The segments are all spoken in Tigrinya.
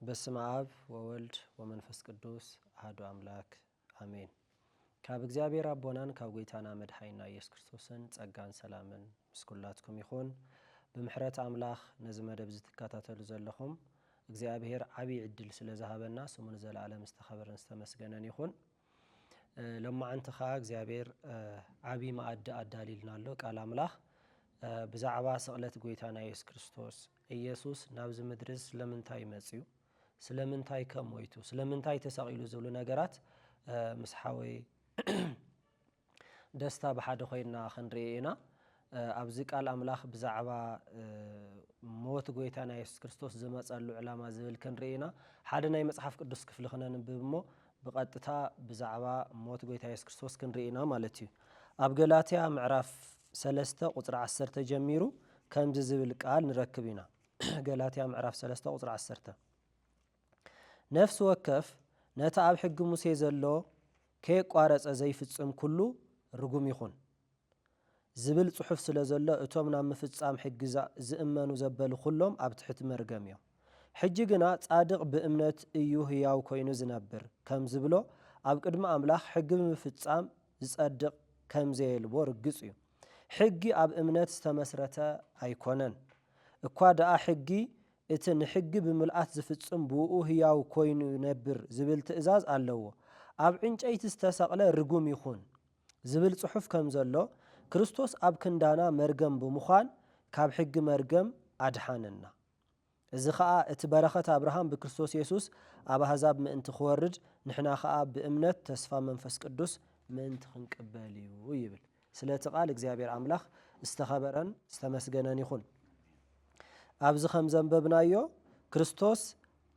በስመ አብ ወወልድ ወመንፈስ ቅዱስ አሐዱ አምላክ አሜን። ካብ እግዚኣብሔር ኣቦናን ካብ ጐይታና መድሓኒና ኢየሱስ ክርስቶስን ጸጋን ሰላምን ምስ ኩላትኩም ይኹን። ብምሕረት ኣምላኽ ነዚ መደብ እዚ ትከታተሉ ዘለኹም እግዚኣብሔር ዓብዪ ዕድል ስለ ዝሃበና ስሙ ንዘለኣለም ዝተኸበረን ዝተመስገነን ይኹን። እ፣ ሎማዓንቲ ኸዓ እግዚኣብሔር፣ እ፣ ዓብዪ መኣዲ ኣዳልዩልና ኣሎ። ቃል ኣምላኽ፣ እ፣ ብዛዕባ ስቕለት ጐይታና ኢየሱስ ክርስቶስ፣ ኢየሱስ ናብዚ ምድሪ ስለምንታይ መጽዩ፣ ስለምንታይ ከ ሞይቱ፣ ስለምንታይ ተሰቒሉ ዝብሉ ነገራት፣ እ፣ ምስ ሓወይ ደስታ ብሓደ ኮይንና ክንርኢ ኢና። እ፣ ኣብዚ ቃል ኣምላኽ ብዛዕባ፣ እ፣ ሞት ጐይታና የሱስ ክርስቶስ ዝመጸሉ ዕላማ ዝብል ክንርኢ ኢና። ሓደ ናይ መጽሓፍ ቅዱስ ክፍሊ ክነንብብ እሞ ብቐጥታ ብዛዕባ ሞት ጐይታ የሱስ ክርስቶስ ክንርኢ ኢና ማለት እዩ። ኣብ ገላትያ ምዕራፍ ሰለስተ ቁጽሪ ዓሰርተ ጀሚሩ ከምዚ ዝብል ቃል ንረክብ ኢና። ገላትያ ምዕራፍ ሰለስተ ቁጽሪ ዓሰርተ። ነፍሲ ወከፍ ነቲ ኣብ ሕጊ ሙሴ ዘሎ ከየቋረጸ ዘይፍጽም ኩሉ ርጉም ይኹን ዝብል ጽሑፍ ስለ ዘሎ፣ እቶም ናብ ምፍጻም ሕጊ ዛ-፣ ዝእመኑ ዘበሉ ኩሎም ኣብ ትሕቲ መርገም እዮም። ሕጂ ግና ጻድቕ ብእምነት እዩ ህያው ኮይኑ ዝነብር ከም ዝብሎ፣ ኣብ ቅድሚ ኣምላኽ ሕጊ ብምፍጻም ዝጸድቕ ከም ዘየልቦ ርግጽ እዩ። ሕጊ ኣብ እምነት ዝተመስረተ ኣይኮነን። እኳ ደኣ ሕጊ እቲ ንሕጊ ብምልኣት ዝፍጽም ብእኡ ህያው ኮይኑ ይነብር ዝብል ትእዛዝ ኣለዎ። ኣብ ዕንጨይቲ ዝተሰቕለ ርጉም ይኹን ዝብል ጽሑፍ ከም ዘሎ፣ ክርስቶስ ኣብ ክንዳና መርገም ብምዃን ካብ ሕጊ መርገም ኣድሓነና። እዚ ኸኣ እቲ በረኸት ኣብርሃም ብክርስቶስ የሱስ ኣብ ኣህዛብ ምእንቲ ክወርድ፣ ንሕና ኸኣ ብእምነት ተስፋ መንፈስ ቅዱስ ምእንቲ ክንቅበል እዩ ይብል። ስለቲ ቃል እግዚኣብሔር ኣምላኽ ዝተኸበረን ዝተመስገነን ይኹን። ኣብዚ ከም ዘንበብናዮ ክርስቶስ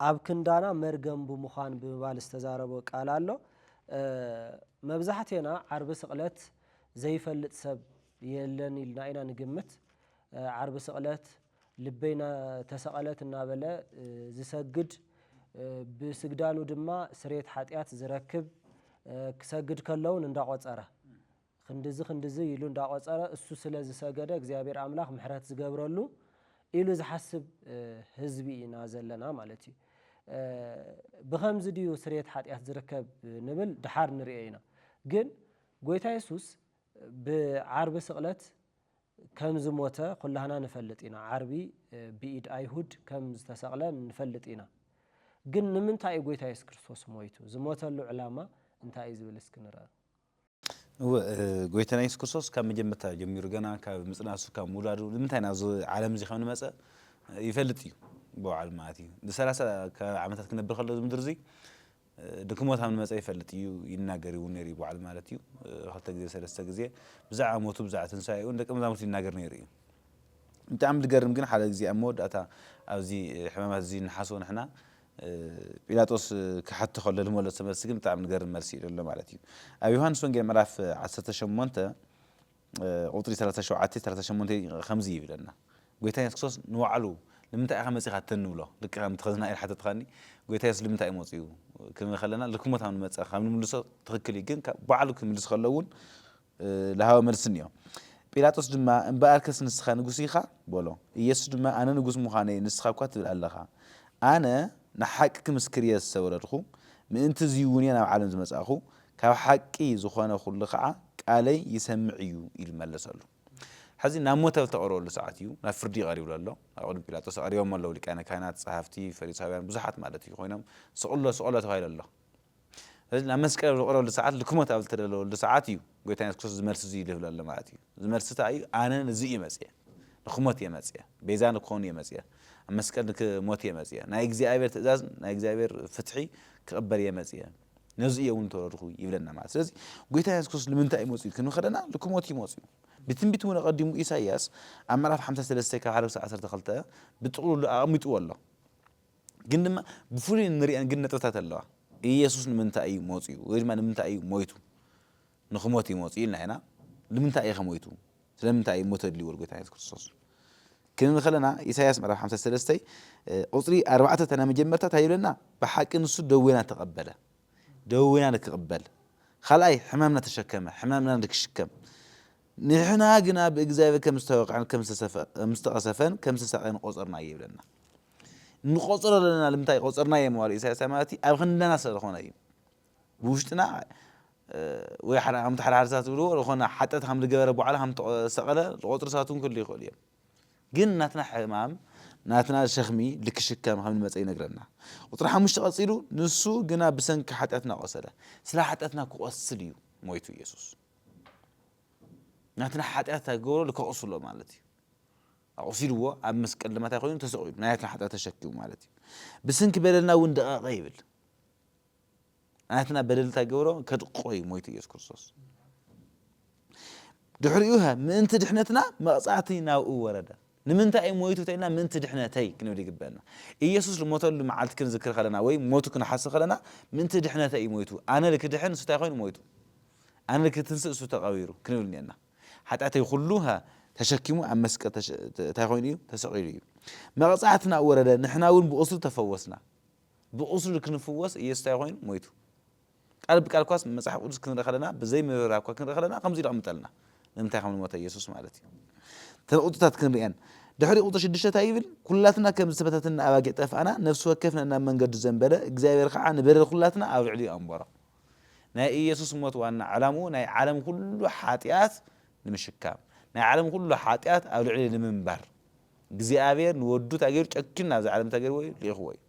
ኣብ ክንዳና መርገም ብምዃን ብምባል ዝተዛረቦ ቃል ኣሎ። እ፣ መብዛሕቴና ዓርቢ ስቕለት ዘይፈልጥ ሰብ የለን ኢልና ኢና ንግምት። እ፣ ዓርቢ ስቕለት ልበይ ና-፣ ተሰቐለት እናበለ፣ እ፣ ዝሰግድ፣ እ፣ ብስግዳኑ ድማ ስርየት ሓጢኣት ዝረክብ፣ እ፣ ክሰግድ ከለውን እንዳቖጸረ፣ ክንድዚ ክንድዚ ኢሉ እንዳቖጸረ፣ እሱ ስለ ዝሰገደ እግዚኣብሔር ኣምላኽ ምሕረት ዝገብረሉ ኢሉ ዝሓስብ፣ እ፣ ህዝቢ ኢና ዘለና ማለት እዩ። እ፣ ብኸምዚ ድዩ ስርየት ሓጢኣት ዝርከብ ንብል ድሓር ንርእዮ ኢና። ግን ጐይታ የሱስ ብዓርቢ ስቕለት ከም ዝሞተ ኩላህና ንፈልጥ ኢና። ዓርቢ፣ እ፣ ብኢድ ኣይሁድ ከም ዝተሰቕለ ንፈልጥ ኢና። ግን ንምንታይ እዩ ጐይታ የሱስ ክርስቶስ ሞይቱ? ዝሞተሉ ዕላማ እንታይ እዩ ዝብል እስኪ ንርኣ። እወ፣ እ፣ ጐይታና የሱስ ክርስቶስ ካብ መጀመርታ ጀሚሩ፣ ገና ካብ ምጽናሱ፣ ካብ ምውላዱ፣ ንምንታይ ናብዚ ዓለም እዚ ከም ዝመጸ ይፈልጥ እዩ ብባዕሉ ማለት እዩ። ንሰላሳ ከባቢ ዓመታት ክነብር ከሎ እዚ ምድሪ እዚ፣ እ፣ ንክሞት ከም ዝመጸ ይፈልጥ እዩ፣ ይናገር እውን ነይሩ እዩ ብባዕሉ ማለት እዩ። እ፣ ክልተ ግዜ፣ ሰለስተ ግዜ ብዛዕባ ሞቱ፣ ብዛዕባ ትንሳኤኡ ንደቀ መዛሙርቱ ይናገር ነይሩ እዩ። ብጣዕሚ ዝገርም ግን ሓደ ግዜ ኣብ መወዳእታ ኣብዚ ሕማማት እዚ ንሓስቦ ንሕና፣ እ፣ ጲላጦስ ክሓቶ ከሎ ዝመለሶ መልሲ ግን ብጣዕሚ ዝገርም መልሲ እዩ ዘሎ ማለት እዩ። ኣብ ዮሃንስ ወንጌል ምዕራፍ ዓሰርተ ሸሞንተ፣ እ፣ ቁጽሪ ሰላሳ ሸውዓተ፣ ሰላሳ ሸሞንተ ከምዚ ይብለና። ጐይታ የሱስ ክርስቶስ ንባዕሉ "ንምንታይ ኢኻ መጺኻ?" ተንብሎ። ልክዕ ከምቲ ኸዝናኤል ሓተትኻኒ፣ ጐይታ የሱስ ንምንታይ እዩ መጺኡ ክንብል ከለና፣ ልክሞት ኣብ ንመጸ ካብ ንምልሶ ትኽክል እዩ። ግን ካብ ባዕሉ ክምልስ ከሎ እውን እ፣ ዝሃቦ መልሲ እኒኦ። ጲላጦስ ድማ "እምበኣርከስ ንስኻ ንጉስ ኢኻ?" በሎ። ኢየሱስ ድማ "ኣነ ንጉስ ምዃነይ ንስኻ እኳ ትብል ኣለኻ። ኣነ ንሓቂ ክምስክር እየ ዝተወለድኹ፣ ምእንቲ እዚ እውን እየ ናብ ዓለም ዝመጻእኹ። ካብ ሓቂ ዝኾነ ኩሉ ኸዓ ቃለይ ይሰምዕ እዩ" ኢሉ መለሰሉ። ሕዚ ናብ ሞት ኣብ ዝተቐረበሉ ሰዓት እዩ፣ ናብ ፍርዲ ቀሪቡ ዘሎ። ኣብ ቅድሚ ጲላጦስ ኣቕሪቦም ኣለዉ፣ ሊቃነ ካህናት፣ ጸሓፍቲ፣ ፈሪሳውያን፣ ብዙሓት ማለት እዩ፣ ኮይኖም "ስቕሎ፣ ስቕሎ" ተባሂሉ ኣሎ። ስለዚ ናብ መስቀል ኣብ ዝቐረበሉ ሰዓት፣ ልክሞት ኣብ ዝተደለወሉ ሰዓት እዩ ጐይታ የሱስ ክርስቶስ እዚ መልሲ እዚ ይህብ ኣሎ ማለት እዩ። እዚ መልሲ እንታይ እዩ? "ኣነ ነዚ እየ መጽየ፣ ንክሞት እየ መጽየ፣ ቤዛ ንክኸውን እየ መጽየ፣ ኣብ መስቀል ንክሞት እየ መጽየ፣ ናይ እግዚኣብሔር ትእዛዝ፣ ናይ እግዚኣብሔር ፍትሒ ክቕበል እየ መጽየ፣ ነዚ እየ እውን ተወለድኩ" ይብለና ማለት። ስለዚ ጐይታ የሱስ ክርስቶስ ንምንታይ እዩ መጽዩ ክንብል ከለና፣ ልክሞት እዩ መጽዩ። ብትንቢት እውን ኣቐዲሙ ኢሳይያስ ኣብ ምዕራፍ ሓምሳ ሰለስተ ካብ ሓደ ክሳብ ዓሰርተ ክልተ ብጥቕሉሉ ኣቐሚጥዎ ኣሎ። ግን ድማ ብፍሉይ እንሪአን ግን ነጥብታት ኣለዋ። ኢየሱስ ንምንታይ እዩ መፂኡ? ወይ ድማ ንምንታይ እዩ ሞይቱ? ንኽሞት እዩ መፂኡ ኢልና ኢና። ንምንታይ እዩ ሞይቱ? ስለምንታይ እዩ ሞት ኣድልይዎ ጎይታ የሱስ ክርስቶስ? ክንብል ከለና ኢሳያስ ምዕራፍ ሓምሳ ሰለስተ ቁፅሪ ኣርባዕተ እታ ናይ መጀመርታ እንታይ ይብለና? ብሓቂ ንሱ ደዌና ተቐበለ። ደዌና ንክቕበል፣ ካልኣይ ሕማምና ተሸከመ፣ ሕማምና ንክሽከም፣ ንሕና ግና ብእግዚኣብሔር ከም ዝተወቕዐን ከም ዝተሰፈ-፣ ከም ዝተቐሰፈን ከም ዝተሳቐየን ቆጸርናዮ ይብለና። ንቆፅሮ ዘለና ልምንታይ ቆፅርና እዮም ዋሉ ኢሳያስ ማለት እዩ ኣብ ክንደና ስለ ዝኾነ እዩ ብውሽጥና ወይ ሓደ ከምቲ ሓደ ሓደሳት ዝብልዎ ዝኾነ ሓጠት ከም ዝገበረ በዓሉ ከም ተሰቐለ ዝቆፅሩ ሰባት እውን ክህሉ ይኽእሉ እዮም ግን ናትና ሕማም ናትና ሸኽሚ ልክሽከም ከም ንመፀ ይነግረና ቁፅሪ ሓሙሽተ ቀፂሉ ንሱ ግና ብሰንኪ ሓጢኣትና ቆሰለ ስለ ሓጢኣትና ክቆስል እዩ ሞይቱ ኢየሱስ ናትና ሓጢኣት ታገብሮ ልከቕስሎ ማለት እዩ ኣቑሲልዎ ኣብ መስቀል ድማ እንታይ ኮይኑ ተሰቒሉ ናይ ናትና ሓጢኣት ተሸኪሙ ማለት እዩ ብስንኪ በደልና እውን ደቐቐ ይብል ናትና በደል እንታይ ገብሮ ከድቆ እዩ ሞይቱ ኢየሱስ ክርስቶስ ድሕሪኡ ሀ ምእንቲ ድሕነትና መቕጻዕቲ ናብኡ ወረደ ንምንታይ እዩ ሞይቱ ተይልና ምእንቲ ድሕነተይ ክንብል ይግበአና ኢየሱስ ልሞተሉ መዓልቲ ክንዝክር ከለና ወይ ሞቱ ክንሓስብ ከለና ምእንቲ ድሕነተይ እዩ ሞይቱ ኣነ ልክድሕን እሱ እንታይ ኮይኑ ሞይቱ ኣነ ልክትንስእ እሱ ተቐቢሩ ክንብል እኒአና ሓጢኣተይ ኩሉ ተሸኪሙ ኣብ መስቀል እንታይ ኮይኑ እዩ ተሰቒሉ እዩ መቕጻዕትና ወረደ ንሕና እውን ብቑስሉ ተፈወስና ብቑስሉ ክንፍወስ ኢየሱስ እንታይ ኮይኑ ሞይቱ ቃል ብቃል ኳስ መጽሓፍ ቅዱስ ክንርኢ ከለና ብዘይ ምብራር ኳ ክንርኢ ከለና ከምዚ ኢሉ ኣቕምጠልና ንምንታይ ከም ንሞተ ኢየሱስ ማለት እዩ ተን ቁጥታት ክንርእየን ድሕሪ ቁጥሪ ሽዱሽተ እንታይ ይብል ኩላትና ከም ዝተበታተና ኣባጊዕ ጠፍኣና ነፍሲ ወከፍና ናብ መንገዱ ዘንበለ እግዚኣብሔር ከዓ ንበደል ኩላትና ኣብ ልዕሊ ኣንበሮ ናይ ኢየሱስ ሞት ዋና ዕላምኡ ናይ ዓለም ኩሉ ሓጢኣት ንምሽካም ናይ ዓለም ኩሉ ሓጢኣት ኣብ ልዕሊ ንምንባር እግዚኣብሔር ንወዱ ታገይሩ ጨኪን ናብዚ ዓለም ታገይርዎ እዩ ልኢኽዎ እዩ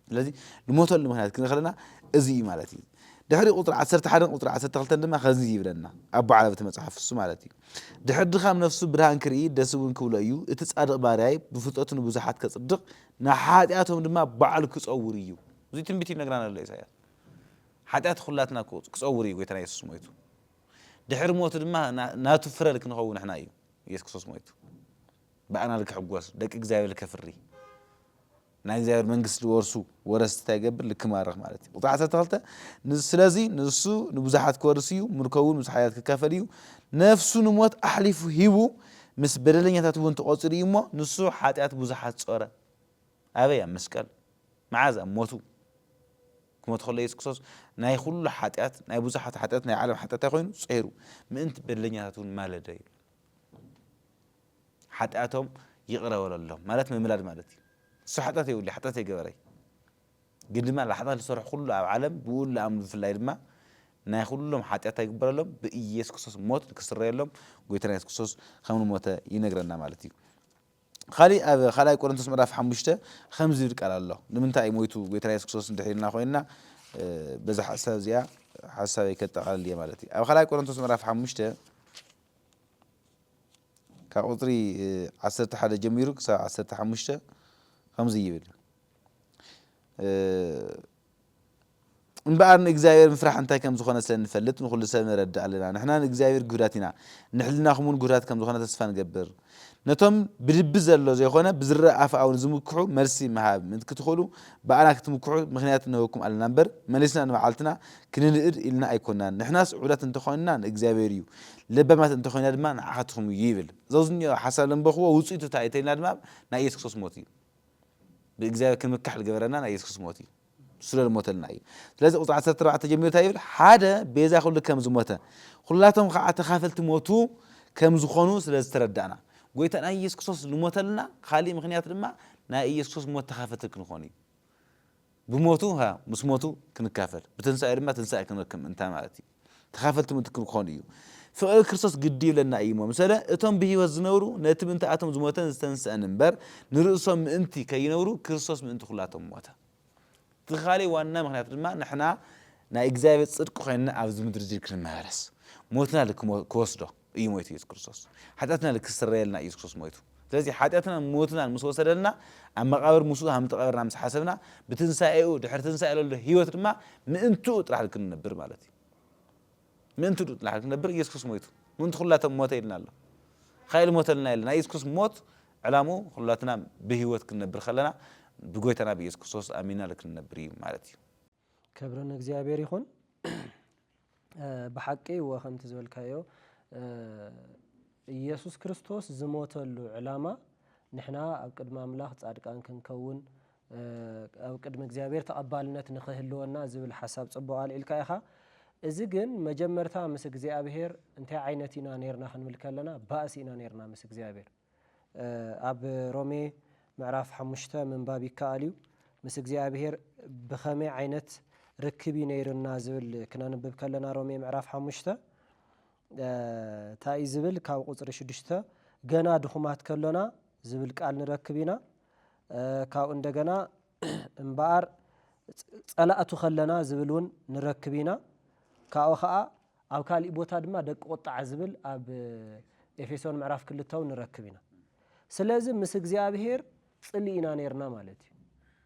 ስለዚ ንሞተሉ ምክንያት ክንርኢ ከለና እዚ እዩ ማለት እዩ ድሕሪ ቁጥሪ ዓሰርተ ሓደ ቁጥሪ ዓሰርተ ክልተ ድማ ከዚ ይብለና ኣቦ ዓለብቲ መፅሓፍ እሱ ማለት እዩ ድሕሪ ድኻም ነፍሱ ብርሃን ክርኢ ደስ እውን ክብሎ እዩ እቲ ፃድቕ ባርያይ ብፍልጠቱ ንብዙሓት ከፅድቕ ንሓጢኣቶም ድማ ባዕሉ ክፀውር እዩ እዚ ትንቢት ይነግረና ኣሎ ኢሳያስ ሓጢኣት ኩላትና ክፀውር እዩ ጎይታና የሱስ ሞይቱ ድሕሪ ሞቱ ድማ ናቱ ፍረ ክንኸውን ንሕና እዩ የሱስ ክርስቶስ ሞይቱ ብኣና ልክሕጎስ ደቂ እግዚኣብሔር ከፍሪ ናይ እግዚኣብሔር መንግስቲ ዝወርሱ ወረስቲ እንታይ ይገብር ልክማረኽ ማለት እዩ ቁጥሪ ዓሰርተ ክልተ ስለዚ ንሱ ንብዙሓት ክወርስ እዩ ምርከውን ምስ ሓያት ክካፈል እዩ ነፍሱ ንሞት ኣሕሊፉ ሂቡ ምስ በደለኛታት እውን ተቆፂሩ እዩ እሞ ንሱ ሓጢኣት ብዙሓት ጾረ ኣበይ ኣብ መስቀል መዓዝ ኣብ ሞቱ ክሞት ከሎ የሱስ ክርስቶስ ናይ ኩሉ ሓጢኣት ናይ ብዙሓት ሓጢኣት ናይ ዓለም ሓጢኣት ኮይኑ ፀይሩ ምእንቲ በደለኛታት እውን ማለደ ይብል ሓጢኣቶም ይቕረ በለሎም ማለት ምምላድ ማለት እዩ እሱ ሓጢኣት የብሉ ሓጢኣት የገበረይ ግን ድማ ሓጢኣት ዝሰርሑ ኩሉ ኣብ ዓለም ብኡ ለኣምኑ ብፍላይ ድማ ናይ ኩሎም ሓጢኣት ይግበረሎም ብኢየሱስ ክርስቶስ ሞት ክስረየሎም ጎይታና የሱስ ክርስቶስ ከም ንሞተ ይነግረና ማለት እዩ ካሊእ ኣብ ካልኣይ ቆሮንቶስ ምዕራፍ ሓሙሽተ ከም ዝብል ቃል ኣሎ ንምንታይ እዩ ሞይቱ ጎይታና የሱስ ክርስቶስ እንድሕር ኢልና ኮይንና በዛ ሓሳብ እዚኣ ሓሳበይ ከጠቓልል እየ ማለት እዩ ኣብ ካልኣይ ቆሮንቶስ ምዕራፍ ሓሙሽተ ካብ ቁፅሪ ዓሰርተ ሓደ ጀሚሩ ክሳብ ዓሰርተ ሓሙሽተ ከምዚ ይብል እምበኣር ንእግዚኣብሔር ምፍራሕ እንታይ ከም ዝኾነ ስለ ንፈልጥ ንኹሉ ሰብ ነረድእ ኣለና ንሕና ንእግዚኣብሔር ግሁዳት ኢና ንሕልናኹም እውን ግሁዳት ከም ዝኾነ ተስፋ ንገብር ነቶም ብልቢ ዘሎ ዘይኮነ ብዝረአ ኣፍኣዊ ንዝምክሑ መልሲ ምሃብ ክትኽእሉ ብኣና ክትምክሑ ምኽንያት ንህበኩም ኣለና እምበር መሊስና ንባዕልትና ክንንእድ ኢልና ኣይኮናን ንሕናስ ዕቡዳት እንተኾይንና ንእግዚኣብሔር እዩ ለባማት እንተኾይና ድማ ንዓኻትኹም እዩ ይብል ዘውዝኒኦ ሓሳብ ለንበኽዎ ውፅኢቱ እንታይ እዩ ተልና ድማ ናይ ኢየሱስ ክርስቶስ ሞት እዩ ብእግዚኣብሔር ክንምካሕ ዝገበረና ናይ የሱስ ክርስቶስ ሞት እዩ። እሱ ስለ ዝሞተልና እዩ። ስለዚ ቁፅሪ ዓሰርተ ኣርባዕተ ጀሚሩ እንታይ ይብል? ሓደ ቤዛ ኩሉ ከም ዝሞተ ኩላቶም ከዓ ተኻፈልቲ ሞቱ ከም ዝኾኑ ስለ ዝተረዳእና ጎይታና ኢየሱስ ክርስቶስ ዝሞተልና ካሊእ ምኽንያት ድማ ናይ ኢየሱስ ክርስቶስ ሞት ተኻፈልቲ ክንኾን እዩ። ብሞቱ ሃ ምስ ሞቱ ክንካፈል ብትንሳኤ ድማ ትንሳኤ ክንረክብ ምእንታ ማለት እዩ። ተኻፈልቲ ምእንቲ ክንኮን እዩ። ፍቕሪ ክርስቶስ ግዲ ይብለና እዩ እሞ፣ ምሰለ እቶም ብህይወት ዝነብሩ ነቲ ምእንቲ ኣቶም ዝሞተን ዝተንስአን እምበር፣ ንርእሶም ምእንቲ ከይነብሩ ክርስቶስ ምእንቲ ኩላቶም ሞተ። እቲ ካልእ ዋና ምኽንያት ድማ ንሕና ናይ እግዚኣብሔር ጽድቂ ኮይንና ኣብዚ ምድሪ እዚ ክንመላለስ ሞትና ክወስዶ እዩ ሞይቱ ኢየሱስ ክርስቶስ። ሓጢኣትና ክስረየልና ኢየሱስ ክርስቶስ ሞይቱ። ስለዚ ሓጢኣትና ሞትና ምስ ወሰደልና ኣብ መቓብር ምስኡ ከም ዝተቐበርና ምስ ሓሰብና ብትንሳኤኡ ድሕሪ ትንሳኤ ለሎ ህይወት ድማ ምእንትኡ ጥራሕ ክንነብር ማለት እዩ። ምእንቲ ድኡ ጥራሕ ክንነብር ኢየሱስ ክርስቶስ ሞይቱ። ምእንቲ ኩላቶም ሞተ ኢልና ኣሎ። ካይል ሞተልና የለ። ናይ ኢየሱስ ክርስቶስ ሞት ዕላምኡ ኩላትና ብህይወት ክንነብር ከለና ብጎይታና ብኢየሱስ ክርስቶስ ኣሚና ክንነብር እዩ ማለት እዩ። ክብሪ ንእግዚኣብሔር ይኹን። ብሓቂ እወ ከምቲ ዝበልካዮ ኢየሱስ ክርስቶስ ዝሞተሉ ዕላማ ንሕና ኣብ ቅድሚ ኣምላኽ ጻድቃን ክንከውን ኣብ ቅድሚ እግዚኣብሔር ተቐባልነት ንኽህልወና ዝብል ሓሳብ ጽቡቕ ኣልዒልካ ኢኻ። እዚ ግን መጀመርታ ምስ እግዚኣብሔር እንታይ ዓይነት ኢና ነይርና ክንብል ከለና ባእሲ ኢና ነይርና ምስ እግዚኣብሔር። ኣብ ሮሜ ምዕራፍ ሓሙሽተ ምንባብ ይከኣል እዩ። ምስ እግዚኣብሔር ብኸመይ ዓይነት ርክብ እዩ ነይርና ዝብል ክነንብብ ከለና፣ ሮሜ ምዕራፍ ሓሙሽተ፣ እ፣ እንታይ እዩ ዝብል? ካብ ቁጽሪ ሽዱሽተ፣ "ገና ድኹማት ከሎና" ዝብል ቃል ንረክብ ኢና። እ፣ ካብኡ እንደገና "እምበኣር ጸ-፣ ጸላእቱ ከለና" ዝብል እውን ንረክብ ኢና። ካብኡ ኸኣ ኣብ ካሊእ ቦታ ድማ "ደቂ ቁጥዓ" ዝብል ኣብ ኤፌሶን ምዕራፍ ክልተ እውን ንረክብ ኢና። ስለዚ ምስ እግዚኣብሔር ጽልኢ ኢና ነይርና ማለት እዩ።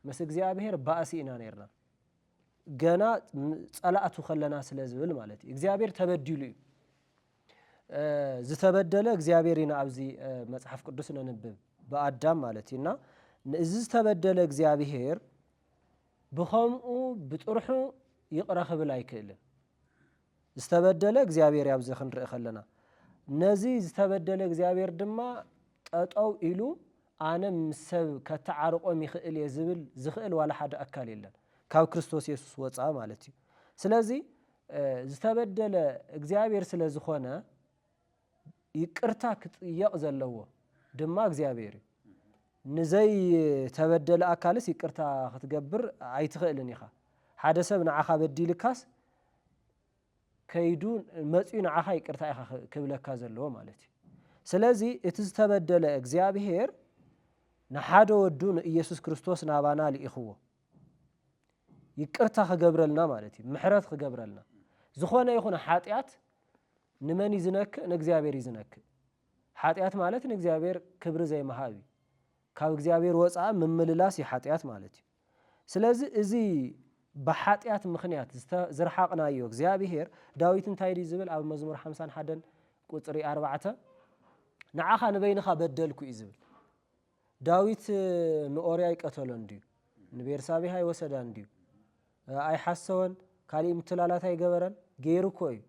ምስ እግዚኣብሔር ባእሲ ኢና ነይርና። ገና ም-፣ ጸላእቱ ከለና ስለ ዝብል ማለት እዩ። እግዚኣብሔር ተበዲሉ እዩ። እ፣ ዝተበደለ እግዚኣብሔር ኢና ኣብዚ፣ እ፣ መጽሓፍ ቅዱስ ነንብብ፣ ብኣዳም ማለት እዩ። እና እዚ ዝተበደለ እግዚኣብሔር ብኸምኡ ብጥርሑ ይቕረ ክብል ኣይክእልን። ዝተበደለ እግዚኣብሔር እዩ ኣብዚ ክንርኢ ከለና። ነዚ ዝተበደለ እግዚኣብሔር ድማ ጠጠው ኢሉ ኣነ ምስ ሰብ ከተዓርቆም ይኽእል እየ ዝብል ዝኽእል ዋላ ሓደ ኣካል የለን፣ ካብ ክርስቶስ የሱስ ወፃኢ ማለት እዩ። ስለዚ፣ እ፣ ዝተበደለ እግዚኣብሔር ስለ ዝኾነ ይቅርታ ክጥየቕ ዘለዎ ድማ እግዚኣብሔር እዩ። ንዘይተበደለ ኣካልስ ይቅርታ ክትገብር ኣይትኽእልን ኢኻ። ሓደ ሰብ ንዓኻ በዲልካስ ከይዱ መፂኡ ንዓኻ ይቅርታ ኢኻ ክብለካ ዘለዎ ማለት እዩ። ስለዚ እቲ ዝተበደለ እግዚኣብሔር ንሓደ ወዱ ንኢየሱስ ክርስቶስ ናባና ልኢኽዎ። ይቅርታ ክገብረልና ማለት እዩ፣ ምሕረት ክገብረልና። ዝኾነ ይኹን ሓጢኣት ንመን እዩ ዝነክእ? ንእግዚኣብሔር እዩ ዝነክእ። ሓጢኣት ማለት ንእግዚኣብሔር ክብሪ ዘይምሃብ እዩ። ካብ እግዚኣብሔር ወፃኢ ምምልላስ እዩ ሓጢኣት ማለት እዩ። ስለዚ እዚ ብሓጢኣት ምኽንያት ዝተ-፣ ዝረሓቕናዮ እግዚኣብሔር፣ ዳዊት እንታይ ድዩ ዝብል? ኣብ መዝሙር ሓምሳን ሓደን ቁፅሪ ኣርባዕተ፣ "ንዓኻ ንበይንኻ በደልኩ" እዩ ዝብል። ዳዊት ንኦርያ ኣይቀተሎን ድዩ? ንቤርሳቤህ ኣይወሰዳን ድዩ? ኣይሓሰወን? ካሊእ ምትላላት ኣይገበረን? ገይሩ እኮ እዩ።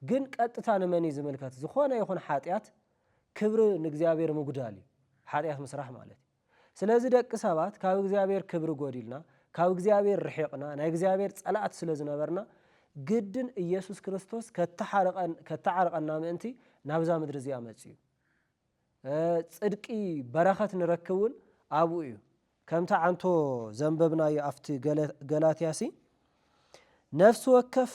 ግን ቀጥታ ንመን እዩ ዝምልከት? ዝኾነ ይኹን ሓጢኣት ክብሪ ንእግዚኣብሔር ምጉዳል እዩ። ሓጢኣት ምስራሕ ማለት እዩ። ስለዚ ደቂ ሰባት ካብ እግዚኣብሔር ክብሪ ጎዲልና፣ ካብ እግዚኣብሔር ርሒቕና፣ ናይ እግዚኣብሔር ጸላእቲ ስለ ዝነበርና፣ ግድን ኢየሱስ ክርስቶስ ከተሓርቐን-፣ ከተዓርቐና ምእንቲ ናብዛ ምድሪ እዚኣ መጺኡ። እ፣ ጽድቂ በረኸት ንረክብ እውን ኣብኡ እዩ። ከምቲ ዓንቶ ዘንበብናዮ ኣብቲ ገለ-፣ ገላትያሲ፣ "ነፍሲ ወከፍ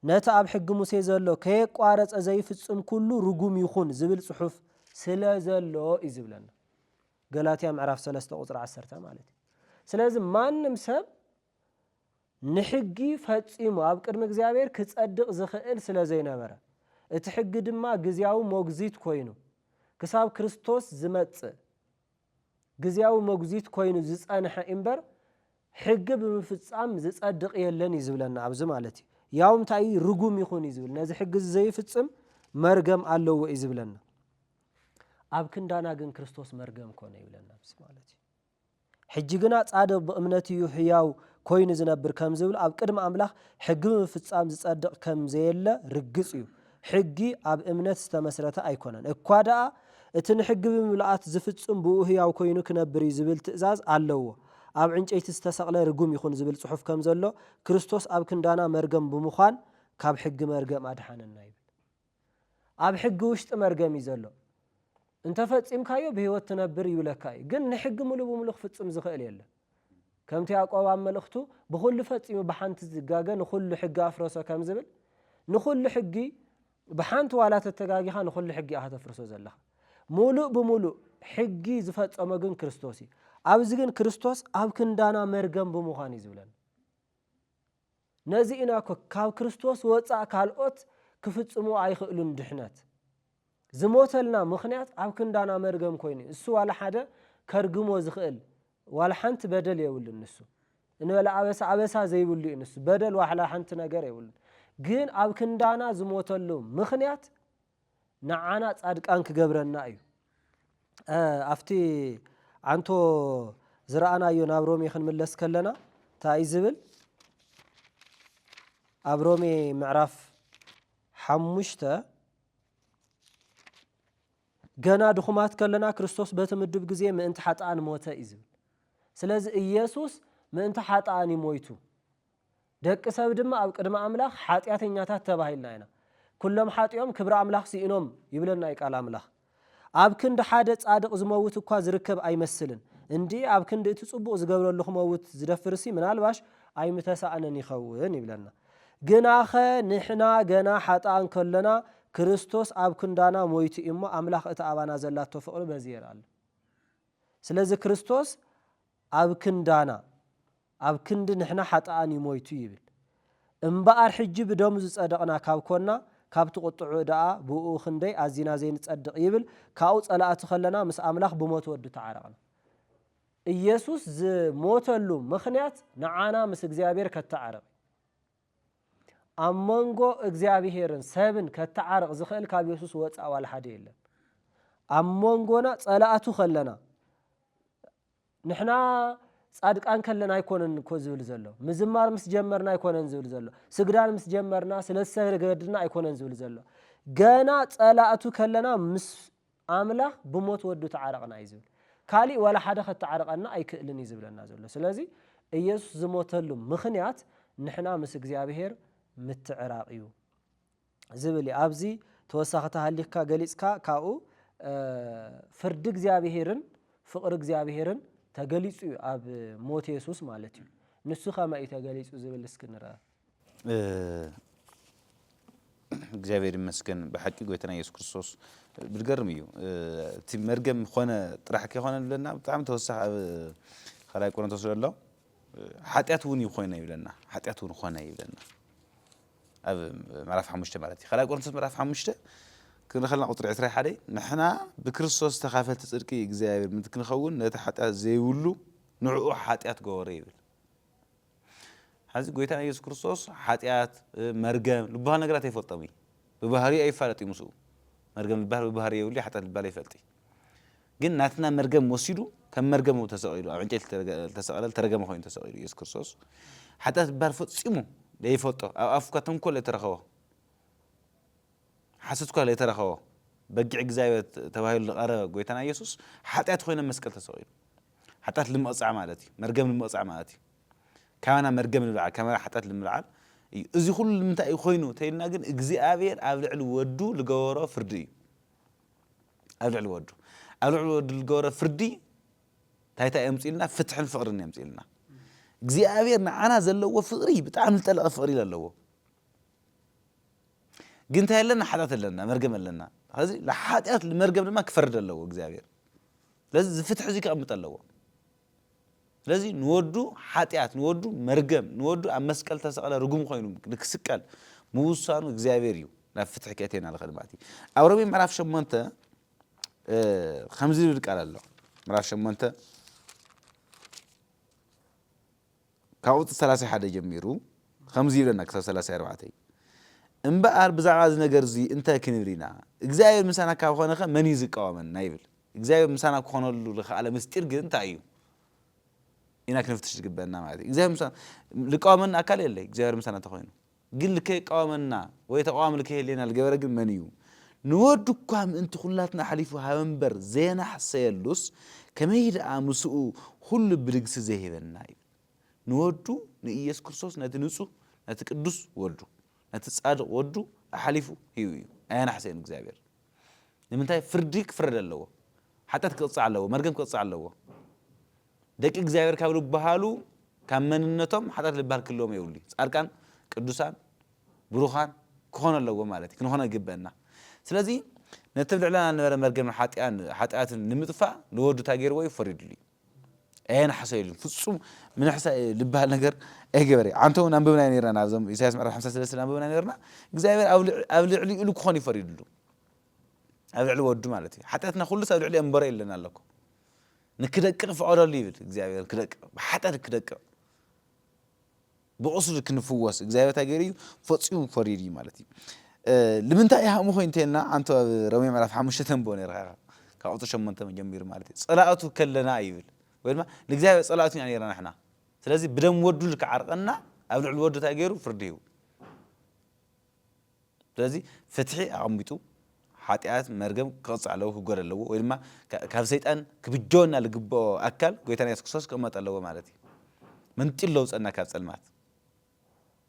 ነቲ ኣብ ሕጊ ሙሴ ዘሎ ከየቋረጸ ዘይፍጽም ኩሉ ርጉም ይኹን" ዝብል ጽሑፍ ስለ ዘሎ እዩ ዝብለና። ገላትያ ምዕራፍ ሰለስተ ቁጽሪ ዓሰርተ ማለት እዩ። ስለዚ ማንም ሰብ ንሕጊ ፈጺሙ ኣብ ቅድሚ እግዚኣብሔር ክጸድቕ ዝኽእል ስለ ዘይነበረ፣ እቲ ሕጊ ድማ ግዝያዊ ሞግዚት ኮይኑ ክሳብ ክርስቶስ ዝመጽእ ግዝያዊ መጉዚት ኮይኑ ዝጸንሐ እምበር፣ ሕጊ ብምፍጻም ዝጸድቕ የለን እዩ ዝብለና ኣብዚ ማለት እዩ። ያው እንታይ እዩ? ርጉም ይኹን እዩ ዝብል። ነዚ ሕጊ እዚ ዘይፍጽም መርገም ኣለዎ እዩ ዝብለና። ኣብ ክንዳና ግን ክርስቶስ መርገም ኮነ ይብለና ኣብዚ ማለት እዩ። ሕጂ ግና ጻድቕ ብእምነት እዩ ህያው ኮይኑ ዝነብር ከም ዝብል፣ ኣብ ቅድሚ ኣምላኽ ሕጊ ብምፍጻም ዝጸድቕ ከም ዘየለ ርግጽ እዩ። ሕጊ ኣብ እምነት ዝተመስረተ ኣይኮነን። እኳ ደኣ እቲ ንሕጊ ብምልኣት ዝፍጽም ብኡ ህያው ኮይኑ ክነብር እዩ ዝብል ትእዛዝ ኣለዎ። ኣብ ዕንጨይቲ ዝተሰቕለ ርጉም ይኹን ዝብል ጽሑፍ ከም ዘሎ፣ ክርስቶስ ኣብ ክንዳና መርገም ብምዃን ካብ ሕጊ መርገም ኣድሓነና ይብል። ኣብ ሕጊ ውሽጢ መርገም እዩ ዘሎ። እንተፈጺምካዮ ብህይወት ትነብር ይብለካ እዩ። ግን ንሕጊ ምሉእ ብምሉእ ክፍጽም ዝኽእል የለን። ከምቲ ያዕቆብ ኣብ መልእኽቱ፣ "ብኹሉ ፈጺሙ ብሓንቲ ዝጋገ ንኹሉ ሕጊ ኣፍረሶ" ከም ዝብል፣ ንኹሉ ሕጊ ብሓንቲ ዋላ ተተጋጊኻ ንኹሉ ሕጊ ኢኻ ተፍርሶ ዘለኻ። ሙሉእ ብሙሉእ ሕጊ ዝፈጸሞ ግን ክርስቶስ እዩ። ኣብዚ ግን ክርስቶስ ኣብ ክንዳና መርገም ብምዃን እዩ ዝብለና። ነዚ ኢና እኮ ካብ ክርስቶስ ወጻእ ካልኦት ክፍጽሙ ኣይኽእሉን ድሕነት። ዝሞተልና ምኽንያት ኣብ ክንዳና መርገም ኮይኑ እዩ። እሱ ዋላ ሓደ ከርግሞ ዝኽእል ዋላ ሓንቲ በደል የብሉን ንሱ። እንበለ ኣበሳ፣ ኣበሳ ዘይብሉ እዩ ንሱ። በደል ዋላ ሓንቲ ነገር የብሉን። ግን ኣብ ክንዳና ዝሞተሉ ምኽንያት ንዓና ጻድቃን ክገብረና እዩ። እ፣ ኣብቲ ዓንቶ ዝረኣናዮ ናብ ሮሜ ክንምለስ ከለና እንታይ እዩ ዝብል? ኣብ ሮሜ ምዕራፍ ሓሙሽተ፣ "ገና ድኹማት ከለና ክርስቶስ በቲ ምዱብ ግዜ ምእንቲ ሓጥኣን ሞተ" እዩ ዝብል። ስለዚ ኢየሱስ ምእንቲ ሓጥኣን እዩ ሞይቱ። ደቂ ሰብ ድማ ኣብ ቅድሚ ኣምላኽ ሓጢኣተኛታት ተባሂልና ኢና። "ኩሎም ሓጢኦም ክብሪ ኣምላኽ ስኢኖም" ይብለና እዩ ቃል ኣምላኽ። ኣብ ክንዲ ሓደ ጻድቕ ዝመውት እኳ ዝርከብ ኣይመስልን። እንዲ ኣብ ክንዲ እቲ ጽቡቕ ዝገብረሉ ክመውት ዝደፍርሲ ምናልባሽ ኣይምተሳእነን ይኸውን ይብለና። ግናኸ ንሕና ገና ሓጥኣን ከሎና ክርስቶስ ኣብ ክንዳና ሞይቱ እዩ እሞ ኣምላኽ እቲ ኣባና ዘላቶ ፍቕሪ በዚ የርኣሉ። ስለዚ ክርስቶስ ኣብ ክንዳና ኣብ ክንዲ ንሕና ሓጥኣን እዩ ሞይቱ ይብል። እምበኣር ሕጂ ብደሙ ዝጸደቕና ካብ ኮና ካብቲ ቁጥዑ ደኣ ብእኡ ክንደይ ኣዚና ዘይንጸድቕ ይብል። ካብኡ ጸላእቲ ከለና ምስ ኣምላኽ ብሞት ወዱ ተዓረቕና። ኢየሱስ ዝሞተሉ ምኽንያት ንዓና ምስ እግዚኣብሔር ከተዓርቕ። ኣብ መንጎ እግዚኣብሔርን ሰብን ከተዓርቕ ዝኽእል ካብ ኢየሱስ ወጻእ ዋላ ሓደ የለን። ኣብ መንጎና ጸላእቱ ከለና ንሕና ጻድቃን ከለና ኣይኮነን እኮ ዝብል ዘሎ። ምዝማር ምስ ጀመርና ኣይኮነን ዝብል ዘሎ። ስግዳን ምስ ጀመርና ስለ ዝሰገድና ኣይኮነን ዝብል ዘሎ። ገና ጸላእቱ ከለና ምስ ኣምላኽ ብሞት ወዱ ተዓረቕና እዩ ዝብል። ካሊእ ዋላ ሓደ ከተዓርቐና ኣይክእልን እዩ ዝብለና ዘሎ። ስለዚ ኢየሱስ ዝሞተሉ ምኽንያት ንሕና ምስ እግዚኣብሔር ምትዕራቕ እዩ ዝብል እዩ። ኣብዚ ተወሳኺ ተሃሊኽካ ገሊጽካ ካብኡ፣ እ፣ ፍርዲ እግዚኣብሔርን ፍቕሪ እግዚኣብሔርን ተገሊጹ እዩ ኣብ ሞት የሱስ ማለት እዩ። ንሱ ከመይ እዩ ተገሊጹ ዝብል እስኪ ንርኣ። እ፣ እግዚኣብሔር ይመስገን ብሓቂ ጎይታና የሱስ ክርስቶስ። ብድገርም እዩ። እ፣ እቲ መርገም ኾነ ጥራሕ ከይኾነ ዝብለና ብጣዕሚ ተወሳኺ ኣብ ካልኣይ ቆሮንቶስ ዘሎ፣ እ፣ ሓጢኣት እውን ይኾነ ይብለና። ሓጢኣት እውን ኾነ ይብለና። ኣብ ምዕራፍ ሓሙሽተ ማለት እዩ። ካልኣይ ቆሮንቶስ ምዕራፍ ሓሙሽተ ክንርኢ ከለና ቁጽሪ ዕስራ ሓደ፣ "ንሕና ብክርስቶስ ተኻፈልቲ ጽድቂ እግዚኣብሔር ምእንቲ ክንኸውን ነቲ ሓጢኣት ዘይብሉ ንዕኡ ሓጢኣት ገበሮ" ይብል። ሕዚ ጎይታና ኢየሱስ ክርስቶስ ሓጢኣት፣ እ፣ መርገም ዝበሃል ነገራት ኣይፈልጦም እዩ። ብባህሪኡ ኣይፋለጥ እዩ ምስኡ። መርገም ዝበሃል ብባህሪ የብሉ፣ ሓጢኣት ዝበሃል ኣይፈልጥ እዩ። ግን ናትና መርገም ወሲዱ ከም መርገም ተሰቒሉ፣ ኣብ ዕንጨይቲ ተረገ-፣ ተሰቐለ፣ ተረገመ ኮይኑ ተሰቒሉ ኢየሱስ ክርስቶስ። ሓጢኣት ዝበሃል ፈጺሙ ዘይፈልጦ፣ ኣብ ኣፉ እኳ ተንኮል ዘይተረኸቦ፣ ሓሶት እኳ ዘይተረኸቦ፣ በጊዕ እግዚኣብሔር ተባሂሉ ዝቐረበ ጎይታና ኢየሱስ ሓጢኣት ኮይኑ ኣብ መስቀል ተሰቒሉ። ሓጢኣት ንምቕጻዕ ማለት እዩ። መርገም ንምቕጻዕ ማለት እዩ። ካባና መርገም ንምልዓል፣ ካባና ሓጢኣት ንምልዓል እዩ። እዚ ኩሉ ንምንታይ እዩ ኮይኑ ተይልና ግን እግዚኣብሔር ኣብ ልዕሊ ወዱ ዝገበሮ ፍርዲ እዩ። ኣብ ልዕሊ ወዱ፣ ኣብ ልዕሊ ወዱ ዝገበሮ ፍርዲ እንታይ እንታይ የምጽእልና? ፍትሕን ፍቕርን የምጽእልና። እግዚኣብሔር ንዓና ዘለዎ ፍቕሪ ብጣዕሚ ዝጠለቐ ፍቕሪ እዩ ዘለዎ። ግን እንታይ ኣለና? ሓጢኣት ኣለና፣ መርገም ኣለና። ስለዚ ንሓጢኣት ንመርገም ድማ ክፈርድ ኣለዎ እግዚኣብሔር። ስለዚ እዚ ፍትሒ እዚ ከቐምጥ ኣለዎ። ስለዚ ንወዱ ሓጢኣት፣ ንወዱ መርገም፣ ንወዱ ኣብ መስቀል ተሰቕለ ርጉም ኮይኑ ንክስቀል ምውሳኑ እግዚኣብሔር እዩ ናብ ፍትሒ ከእትየና ዝኽእል ማለት እዩ። ኣብ ሮሜ ምዕራፍ ሸሞንተ፣ እ፣ ከምዚ ዝብል ቃል ኣሎ። ምዕራፍ ሸሞንተ ካብ ቁጽሪ ሰላሳ ሓደ ጀሚሩ ከምዚ ይብለና ክሳብ ሰላሳ ኣርባዕተ፣ "እምበኣር ብዛዕባ እዚ ነገር እዚ እንታይ ክንብል ኢና? እግዚኣብሔር ምሳና ካብ ኾነ ኸ መን እዩ ዝቃወመና?" ይብል። እግዚኣብሔር ምሳና ክኾነሉ ዝኸኣለ ምስጢር ግን እንታይ እዩ? ኢና ክንፍትሽ ዝግበአና ማለት እዩ። እግዚኣብሔር ምሳና፣ ዝቃወመና ኣካል የለ፣ እግዚኣብሔር ምሳና እንተኾይኑ። ግን ልከይቃወመና ወይ ተቃዋሚ ልከይህልየና ዝገበረ ግን መን እዩ? ንወዱ እኳ ምእንቲ ኩላትና ኣሕሊፉ ሃበ እምበር ዘየናሕሰየሉስ፣ ከመይ ደኣ ምስኡ ኩሉ ብልግሲ ዘይህበና እዩ? ንወዱ ንኢየሱስ ክርስቶስ ነቲ ንጹህ፣ ነቲ ቅዱስ ወዱ፣ ነቲ ጻድቕ ወዱ ኣሕሊፉ ሂቡ እዩ። ኣየናሕሰየን እግዚኣብሔር። ንምንታይ? ፍርዲ ክፍረድ ኣለዎ። ሓጢኣት ክቕጻዕ ኣለዎ። መርገም ክቕጻዕ ኣለዎ። ደቂ እግዚኣብሔር ካብ ዝበሃሉ፣ ካብ መንነቶም ሓጢኣት ዝበሃል ክህልዎም የብሉ። ጻድቃን፣ ቅዱሳን፣ ብሩኻን ክኾኑ ኣለዎም ማለት እዩ። ክንኾኖ ይግበአና። ስለዚ ነቲ ኣብ ልዕለና ዝነበረ መርገምን ሓጢኣን፣ ሓጢኣትን ንምጥፋእ ንወዱ እንታይ ገይርዎ እዩ? ፈሪድሉ እዩ። ኣየናሕሰ ኢሉ ፍጹም ምንሕሳእ ዝበሃል ነገር ኣይገበረ። ዓንተ እውን ኣንብብና ነርና፣ ኣብዞም ኢሳያስ ምዕራፍ ሓምሳ ሰለስተ ኣንብብና ነርና። እግዚኣብሔር ኣብ ልዕ-፣ ኣብ ልዕሊ ኢሉ ክኾን ይፈሪድሉ። ኣብ ልዕሊ ወዱ ማለት እዩ። ሓጢኣትና ኩሉስ ኣብ ልዕሊ እምበሮ የለን ኣለኮ። ንክደቅቕ ፍቐደሉ ይብል እግዚኣብሔር፣ ክደቅቕ፣ ብሓጢኣት ክደቅቕ። ብቑስሉ ክንፍወስ እግዚኣብሔር እንታይ ገይሩ እዩ? ፈጺሙ ፈሪዱ እዩ ማለት እዩ። እ፣ ንምንታይ እዩ ሃምኡ ኮይኑ እንተልና፣ ኣንተ ኣብ ሮሜ ምዕራፍ ሓሙሽተ ተንብቦ ነርካ ኢኻ። ካብ ቁጽሪ ሸሞንተ ጀሚሩ ማለት እዩ። ጸላእቱ ከለና ይብል። ወይ ድማ ንእግዚኣብሔር ጸላእቱ ኢና ነርና ንሕና። ስለዚ ብደም ወዱ ልክዓርቀና፣ ኣብ ልዕሊ ወዱ እንታይ ገይሩ? ፍርዲ ሂቡ። ስለዚ ፍትሒ ኣቐሚጡ፣ ሓጢኣት፣ መርገም ክቕጻዕ ኣለዎ፣ ክውገድ ኣለዎ፣ ወይ ድማ ካ-፣ ካብ ሰይጣን ክብጀወና ዝግብኦ ኣካል ጎይታና የሱስ ክርስቶስ ክቕመጥ ኣለዎ ማለት እዩ። መንጢሉ ለውጸና ካብ ጸልማት።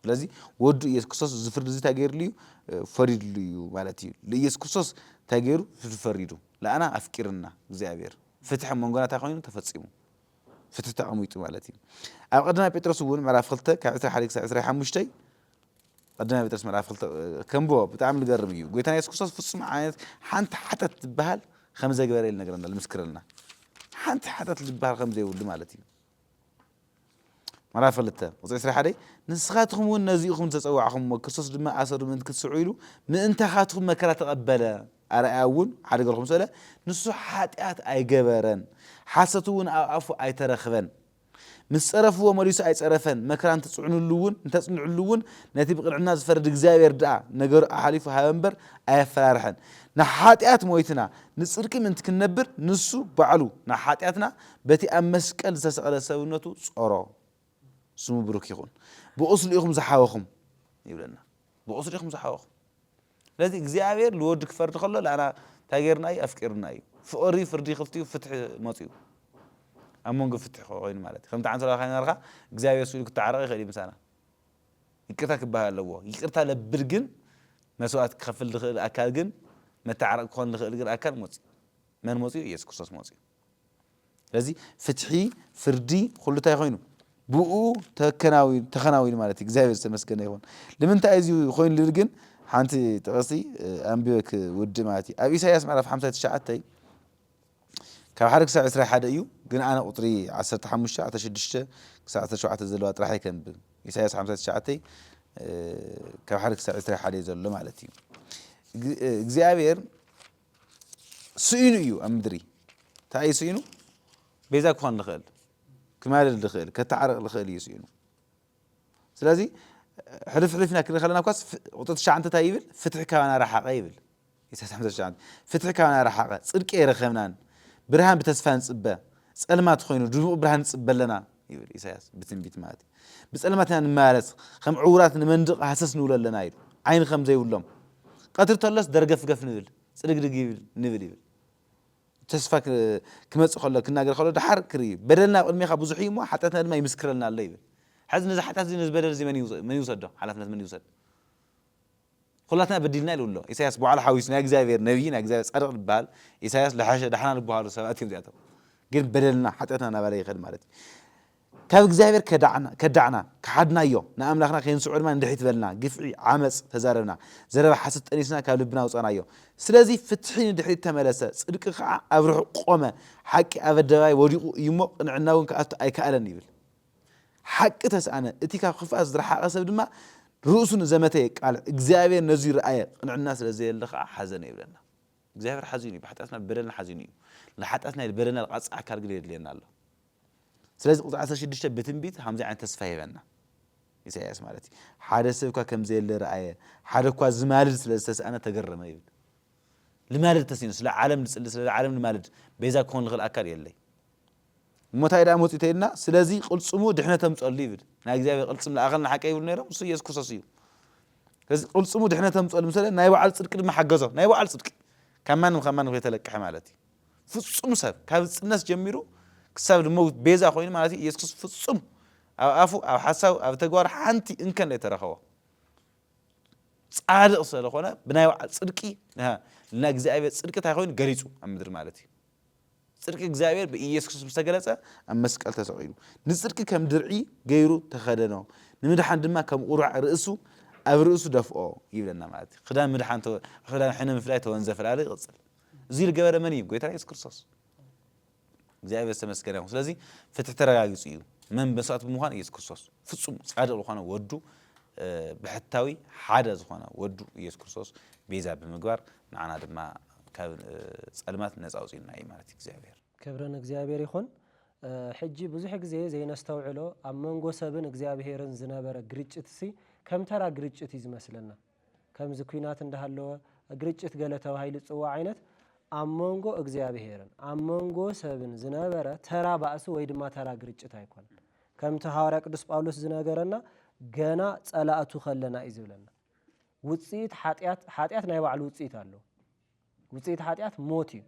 ስለዚ ወዱ ኢየሱስ ክርስቶስ እዚ ፍርዲ እዚ እንታይ ገይርሉ እዩ? እ፣ ፈሪድሉ እዩ ማለት እዩ። ንኢየሱስ ክርስቶስ እንታይ ገይሩ? ፍርዲ ፈሪዱ። ለኣና ኣፍቂርና እግዚኣብሔር። ፍትሒ ኣብ መንጎና እንታይ ኮይኑ? ተፈጺሙ። ፍትሒ ተቐሚጡ ማለት እዩ። ኣብ ቀዳማይ ጴጥሮስ እውን ምዕራፍ ክልተ ካብ ዕስራ ሓደ ክሳብ ዕስራ ሓሙሽተ፣ ቀዳማይ ጴጥሮስ ምዕራፍ ክልተ ከንብቦ፣ ብጣዕሚ ዝገርም እዩ። ጎይታና የሱስ ክርስቶስ ፍጹም ዓይነት ሓንቲ ሓጢኣት ትበሃል ከም ዘይገበረ ኢሉ ይነግረና፣ ይምስክረልና። ሓንቲ ሓጢኣት ዝበሃል ከም ዘይብሉ ማለት እዩ። ምዕራፍ ክልተ ቁጽሪ ዕስራ ሓደ፣ ንስኻትኩም እውን ነዚ ኢኹም ዝተጸዋዕኹም እሞ፣ ክርስቶስ ድማ ኣሰሩ ምእንቲ ክትስዕሩ ኢሉ ምእንታኻትኩም መከራ ተቐበለ። ኣርኣያ እውን ሓደ ገልኹም ስእለ፣ ንሱ ሓጢኣት ኣይገበረን፣ ሓሰት እውን ኣብ ኣፉ ኣይተረኽበን። ምስ ጸረፍዎ መሊሱ ኣይጸረፈን፣ መከራ እንተጽዕኑሉ እውን፣ እንተጽንዕሉ እውን፣ ነቲ ብቕንዕና ዝፈርድ እግዚኣብሔር ደኣ ነገሩ ኣሓሊፉ ሃበ እምበር ኣየፈራርሐን። ንሓጢኣት ሞይትና፣ ንጽድቂ ምእንቲ ክንነብር፣ ንሱ ባዕሉ ንሓጢኣትና በቲ ኣብ መስቀል ዝተሰቕለ ሰብነቱ ጾሮ። ስሙ ብሩክ ይኹን። ብቑስሉ ኢኹም ዝሓወኹም ይብለና። ብቑስሉ ኢኹም ዝሓወኹም። ስለዚ እግዚኣብሔር ልወዱ ክፈርድ ከሎ ለኣና እንታይ ጌርና እዩ? ኣፍቂርና እዩ። ፍቕሪ ፍርዲ ክልቲኡ ፍትሒ መፅኡ። ኣብ መንጎ ፍትሒ ኮይኑ ማለት እዩ። ከምቲ ዓንሰላ ካይናርካ እግዚኣብሔር ስኢሉ ክተዓረቕ ይኽእል እዩ ምሳና። ይቅርታ ክበሃል ኣለዎ። ይቅርታ ለብል ግን መስዋዕት ክኸፍል ዝኽእል ኣካል ግን መተዓረቕ ክኾን ዝኽእል ግን ኣካል መፅኡ። መን መፅኡ? ኢየሱስ ክርስቶስ መፅኡ። ስለዚ ፍትሒ፣ ፍርዲ፣ ኩሉ እንታይ ኮይኑ? ብኡ ተከናዊ-፣ ተኸናዊኑ ማለት እዩ። እግዚኣብሔር ዝተመስገነ ይኹን። ንምንታይ እዚ ኮይኑ ልብል ግን ሓንቲ ጥቕሲ፣ እ፣ ኣንቢበ ክውድእ ማለት እዩ። ኣብ ኢሳይያስ ምዕራፍ ሓምሳ ትሽዓተ ካብ ሓደ ክሳብ ዕስራ ሓደ እዩ፣ ግን ኣነ ቁጽሪ ዓሰርተ ሓሙሽተ፣ ዓሰርተ ሽዱሽተ ክሳብ ዓሰርተ ሸውዓተ ዘለዋ ጥራሕ እየ ከንብብ። ኢሳይያስ ሓምሳ ትሽዓተ፣ እ፣ ካብ ሓደ ክሳብ ዕስራ ሓደ እዩ ዘሎ ማለት እዩ። እግ-፣ እ፣ እግዚኣብሔር ስኢኑ እዩ ኣብ ምድሪ። እንታይ እዩ ስኢኑ? ቤዛ ክኾን ዝኽእል፣ ክማልድ ዝኽእል፣ ከተዓርቕ ዝኽእል እዩ ስኢኑ። ስለዚ ሕልፍ ሕልፍ ኢና ክንርኢ ከለና እኳስ ፍ-፣ ቁጽሪ ትሽዓተ እንታይ ይብል? ፍትሒ ካባና ረሓቐ ይብል። ኢሳያስ ሓምሳ ትሽዓተ። ፍትሒ ካባና ረሓቐ፣ ጽድቂ ኣይረኸብናን። ብርሃን ብተስፋ ንጽበ፣ ጸልማት ኮይኑ ድሙቕ ብርሃን ንጽበ ኣለና ይብል ኢሳያስ ብትንቢት ማለት እዩ። ብጸልማት ኢና ንመላለስ፣ ከም ዕዉራት ንመንድቕ ሃሰስ ንብሎ ኣለና ኢሉ። ዓይኒ ከም ዘይብሎም። ቀትሪ ተሎስ ደርገፍገፍ ንብል፣ ጽድግድግ ይብል፣ ንብል ይብል። ተስፋ ክ-፣ ክመጽእ ከሎ፣ ክናገር ከሎ፣ ደሓር ክርኢ። በደልና ኣብ ቅድሜኻ ብዙሕ እዩ እሞ፣ ሓጢኣትና ድማ ይምስክረልና ኣሎ ይብል። ሕዚ ነዚ ሓጢኣት እዚ፣ ነዚ በደል እዚ መን ይውሰ-፣ መን ይውሰዶ? ሓላፍነት መን ይውሰድ? ኩላትና በዲልና ኢሉ ኣሎ። ኢሳያስ ባዕሉ ሓዊሱ፣ ናይ እግዚኣብሔር ነቢይ፣ ናይ እግዚኣብሔር ጻድቕ ዝበሃል ኢሳያስ፣ ለሓሸ ዳሕና ዝበሃሉ ሰባት እዮም እዚኣቶም። ግን በደልና፣ ሓጢኣትና እናበለ ይኸድ ማለት እዩ። ካብ እግዚኣብሔር ከዳዕና፣ ከዳዕና፣ ከሓድናዮ፣ ንኣምላኽና ከየንስዖ ድማ ንድሕሪት በልና፣ ግፍዒ፣ ዓመጽ ተዛረብና፣ ዘረባ ሓሰት ጠኒስና ካብ ልብና ኣውጻእናዮ። ስለዚ ፍትሒ ንድሕሪት ተመለሰ፣ ጽድቂ ኸዓ ኣብ ርሑቕ ቆመ፣ ሓቂ ኣብ ኣደባባይ ወዲቑ እዩ እሞ፣ ቅንዕና እውን ክኣቱ ኣይከኣለን ይብል። ሓቂ ተስኣነ፣ እቲ ካብ ክፍኣት ዝረሓቐ ሰብ ድማ ርእሱ ንዘመተ የቃልዕ፣ እግዚኣብሔር ነዚ ረኣየ፣ ቅንዕና ስለ ዘየለ ኸዓ ሓዘነ ይብለና። እግዚኣብሔር ሓዚኑ እዩ፣ ብሓጢኣትና ብበደልና ሓዚኑ እዩ። ንሓጢኣትና በደልና ዝቐጽዕ ኣካል ግን የድልየና ኣሎ። ስለዚ ቁጽሪ ዓሰርተ ሽዱሽተ ብትንቢት ከምዚ ዓይነት ተስፋ ይህበና ኢሳይያስ ማለት እዩ። ሓደ ሰብ እኳ ከም ዘየለ ረኣየ፣ ሓደ እኳ ዝማልድ ስለ ዝተስኣነ ተገረመ ይብል። ልማልድ ተሲኑ፣ ስለ ዓለም ንጽሊ፣ ስለ ዓለም ንማልድ፣ ቤዛ ክኾን ዝኽእል ኣካል የለይ። እሞ እንታይ ደኣ መጺኡ ተይልና፣ ስለዚ ቅልጽሙ ድሕነት ኣምጸሉ ይብል። ናይ እግዚኣብሔር ቅልጽም ለኣኸልና ሓቂ ይብሉ ነይሮም፣ እሱ ኢየሱስ ክርስቶስ እዩ። ስለዚ ቅልጽሙ ድሕነት ኣምጸሉ ምሰለ፣ ናይ ባዕሉ ጽድቂ ድማ ሓገዞ፣ ናይ ባዕሉ ጽድቂ። ካብ ማንም፣ ካብ ማንም ከይተለቅሐ ማለት እዩ። ፍጹም ሰብ፣ ካብ ዝጽነስ ጀሚሩ ክሳብ ዝመውት ቤዛ ኮይኑ ማለት እዩ። ኢየሱስ ክርስቶስ ፍጹም፣ ኣብ ኣፉ፣ ኣብ ሓሳቡ፣ ኣብ ተግባሩ ሓንቲ እንከን ዘይተረኸቦ። ጻድቕ ስለ ዝኾነ፣ ብናይ ባዕሉ ጽድቂ፣ ንሃ-፣ ናይ እግዚኣብሔር ጽድቂ እንታይ ኮይኑ ገሊጹ ኣብ ምድሪ ማለት እዩ። ጽድቂ እግዚኣብሔር ብኢየሱስ ክርስቶስ ምስ ተገለጸ፣ ኣብ መስቀል ተሰቒሉ። ንጽድቂ ከም ድርዒ ገይሩ ተኸደኖ፣ ንምድሓን ድማ ከም ቁራዕ ርእሱ ኣብ ርእሱ ደፍኦ ይብለና ማለት እዩ። ክዳን ምድሓን ተወ-፣ ክዳን ሕነ ምፍላይ ተወንዘፈ ላለ ይቕጽል። እዚ ዝገበረ መን እዩ? ጎይታ ኢየሱስ ክርስቶስ። እግዚኣብሔር ዝተመስገነ ይኹን። ስለዚ ፍትሒ ተረጋጊጹ እዩ። መን መስዋእቲ ብምዃን? ኢየሱስ ክርስቶስ። ፍጹም ጻድቕ ዝኾነ ወዱ፣ እ፣ ብሕታዊ ሓደ ዝኾነ ወዱ ኢየሱስ ክርስቶስ ቤዛ ብምግባር ንዓና ድማ ካብ፣ እ፣ ጸልማት ነጻ ኣውጺኡና እዩ ማለት እዩ እግዚኣብሔር። ክብሪ ንእግዚኣብሔር ይኹን። እ፣ ሕጂ ብዙሕ ግዜ ዘይነስተውዕሎ ኣብ መንጎ ሰብን እግዚኣብሔርን ዝነበረ ግርጭትሲ ከም ተራ ግርጭት እዩ ዝመስለና። ከምዚ ኲናት እንዳሃለወ ግርጭት ገለ ተባሂሉ ዝጽዋዕ ዓይነት ኣብ መንጎ እግዚኣብሔርን ኣብ መንጎ ሰብን ዝነበረ ተራ ባእሲ ወይ ድማ ተራ ግርጭት ኣይኮነን። ከምቲ ሃዋርያ ቅዱስ ጳውሎስ ዝነገረና ገና ጸላእቱ ከለና እዩ ዝብለና። ውጽኢት ሓጢኣት፣ ሓጢኣት ናይ ባዕሉ ውጽኢት ኣለዎ። ውጽኢት ሓጢኣት ሞት እዩ።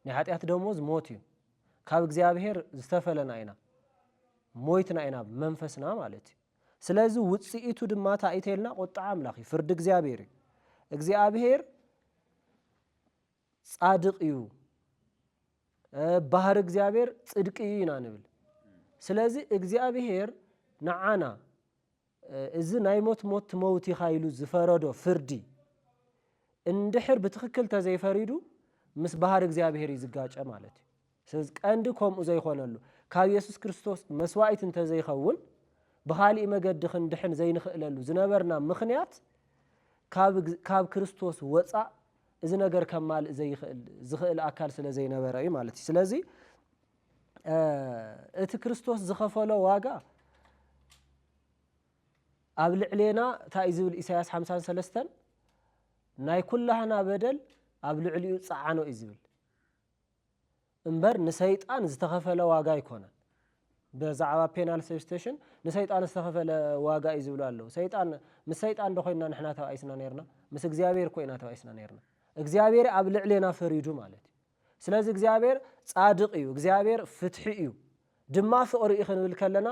ናይ ሓጢኣት ደሞዝ ሞት እዩ። ካብ እግዚኣብሔር ዝተፈለና ኢና። ሞይትና ኢና፣ መንፈስና ማለት እዩ። ስለዚ ውጽኢቱ ድማ እንታይ እዩ ተልና? ቁጥዓ ኣምላኽ እዩ፣ ፍርዲ እግዚኣብሔር እዩ። እግዚኣብሔር ጻድቕ እዩ፣ እ፣ ባህሪ እግዚኣብሔር ጽድቂ እዩ ኢና ንብል። ስለዚ እግዚኣብሔር ንዓና፣ እ፣ እዚ ናይ ሞት ሞት ትመውት ኢኻ ኢሉ ዝፈረዶ ፍርዲ እንድሕር ብትኽክል ተዘይፈሪዱ ምስ ባህሪ እግዚኣብሔር እዩ ዝጋጨ ማለት እዩ። ስለዚ ቀንዲ ከምኡ ዘይኮነሉ፣ ካብ የሱስ ክርስቶስ መስዋኢት እንተዘይኸውን ብኻሊእ መገዲ ክንድሕን ዘይንኽእለሉ ዝነበርና ምኽንያት ካብ እግ-፣ ካብ ክርስቶስ ወጻእ እዚ ነገር ከማልእ ዘይኽእል፣ ዝኽእል ኣካል ስለ ዘይነበረ እዩ ማለት እዩ። ስለዚ፣ እ፣ እቲ ክርስቶስ ዝኸፈሎ ዋጋ ኣብ ልዕሌና እንታይ እዩ ዝብል ኢሳያስ ሓምሳን ሰለስተን? ናይ ኩላህና በደል ኣብ ልዕሊኡ ጸዓኖ እዩ ዝብል። እምበር ንሰይጣን ዝተኸፈለ ዋጋ ኣይኮነን። ብዛዕባ ፔናል ሰብስቴሽን ንሰይጣን ዝተኸፈለ ዋጋ እዩ ዝብሉ ኣለዉ። ሰይጣን፣ ምስ ሰይጣን ዶ ኮይንና ንሕና ተባኢስና ነይርና? ምስ እግዚኣብሔር እኮ ኢና ተባኢስና ነይርና። እግዚኣብሔር ኣብ ልዕሌና ፈሪዱ ማለት እዩ። ስለዚ እግዚኣብሔር ጻድቕ እዩ፣ እግዚኣብሔር ፍትሒ እዩ፣ ድማ ፍቕሪ እዩ ክንብል ከለና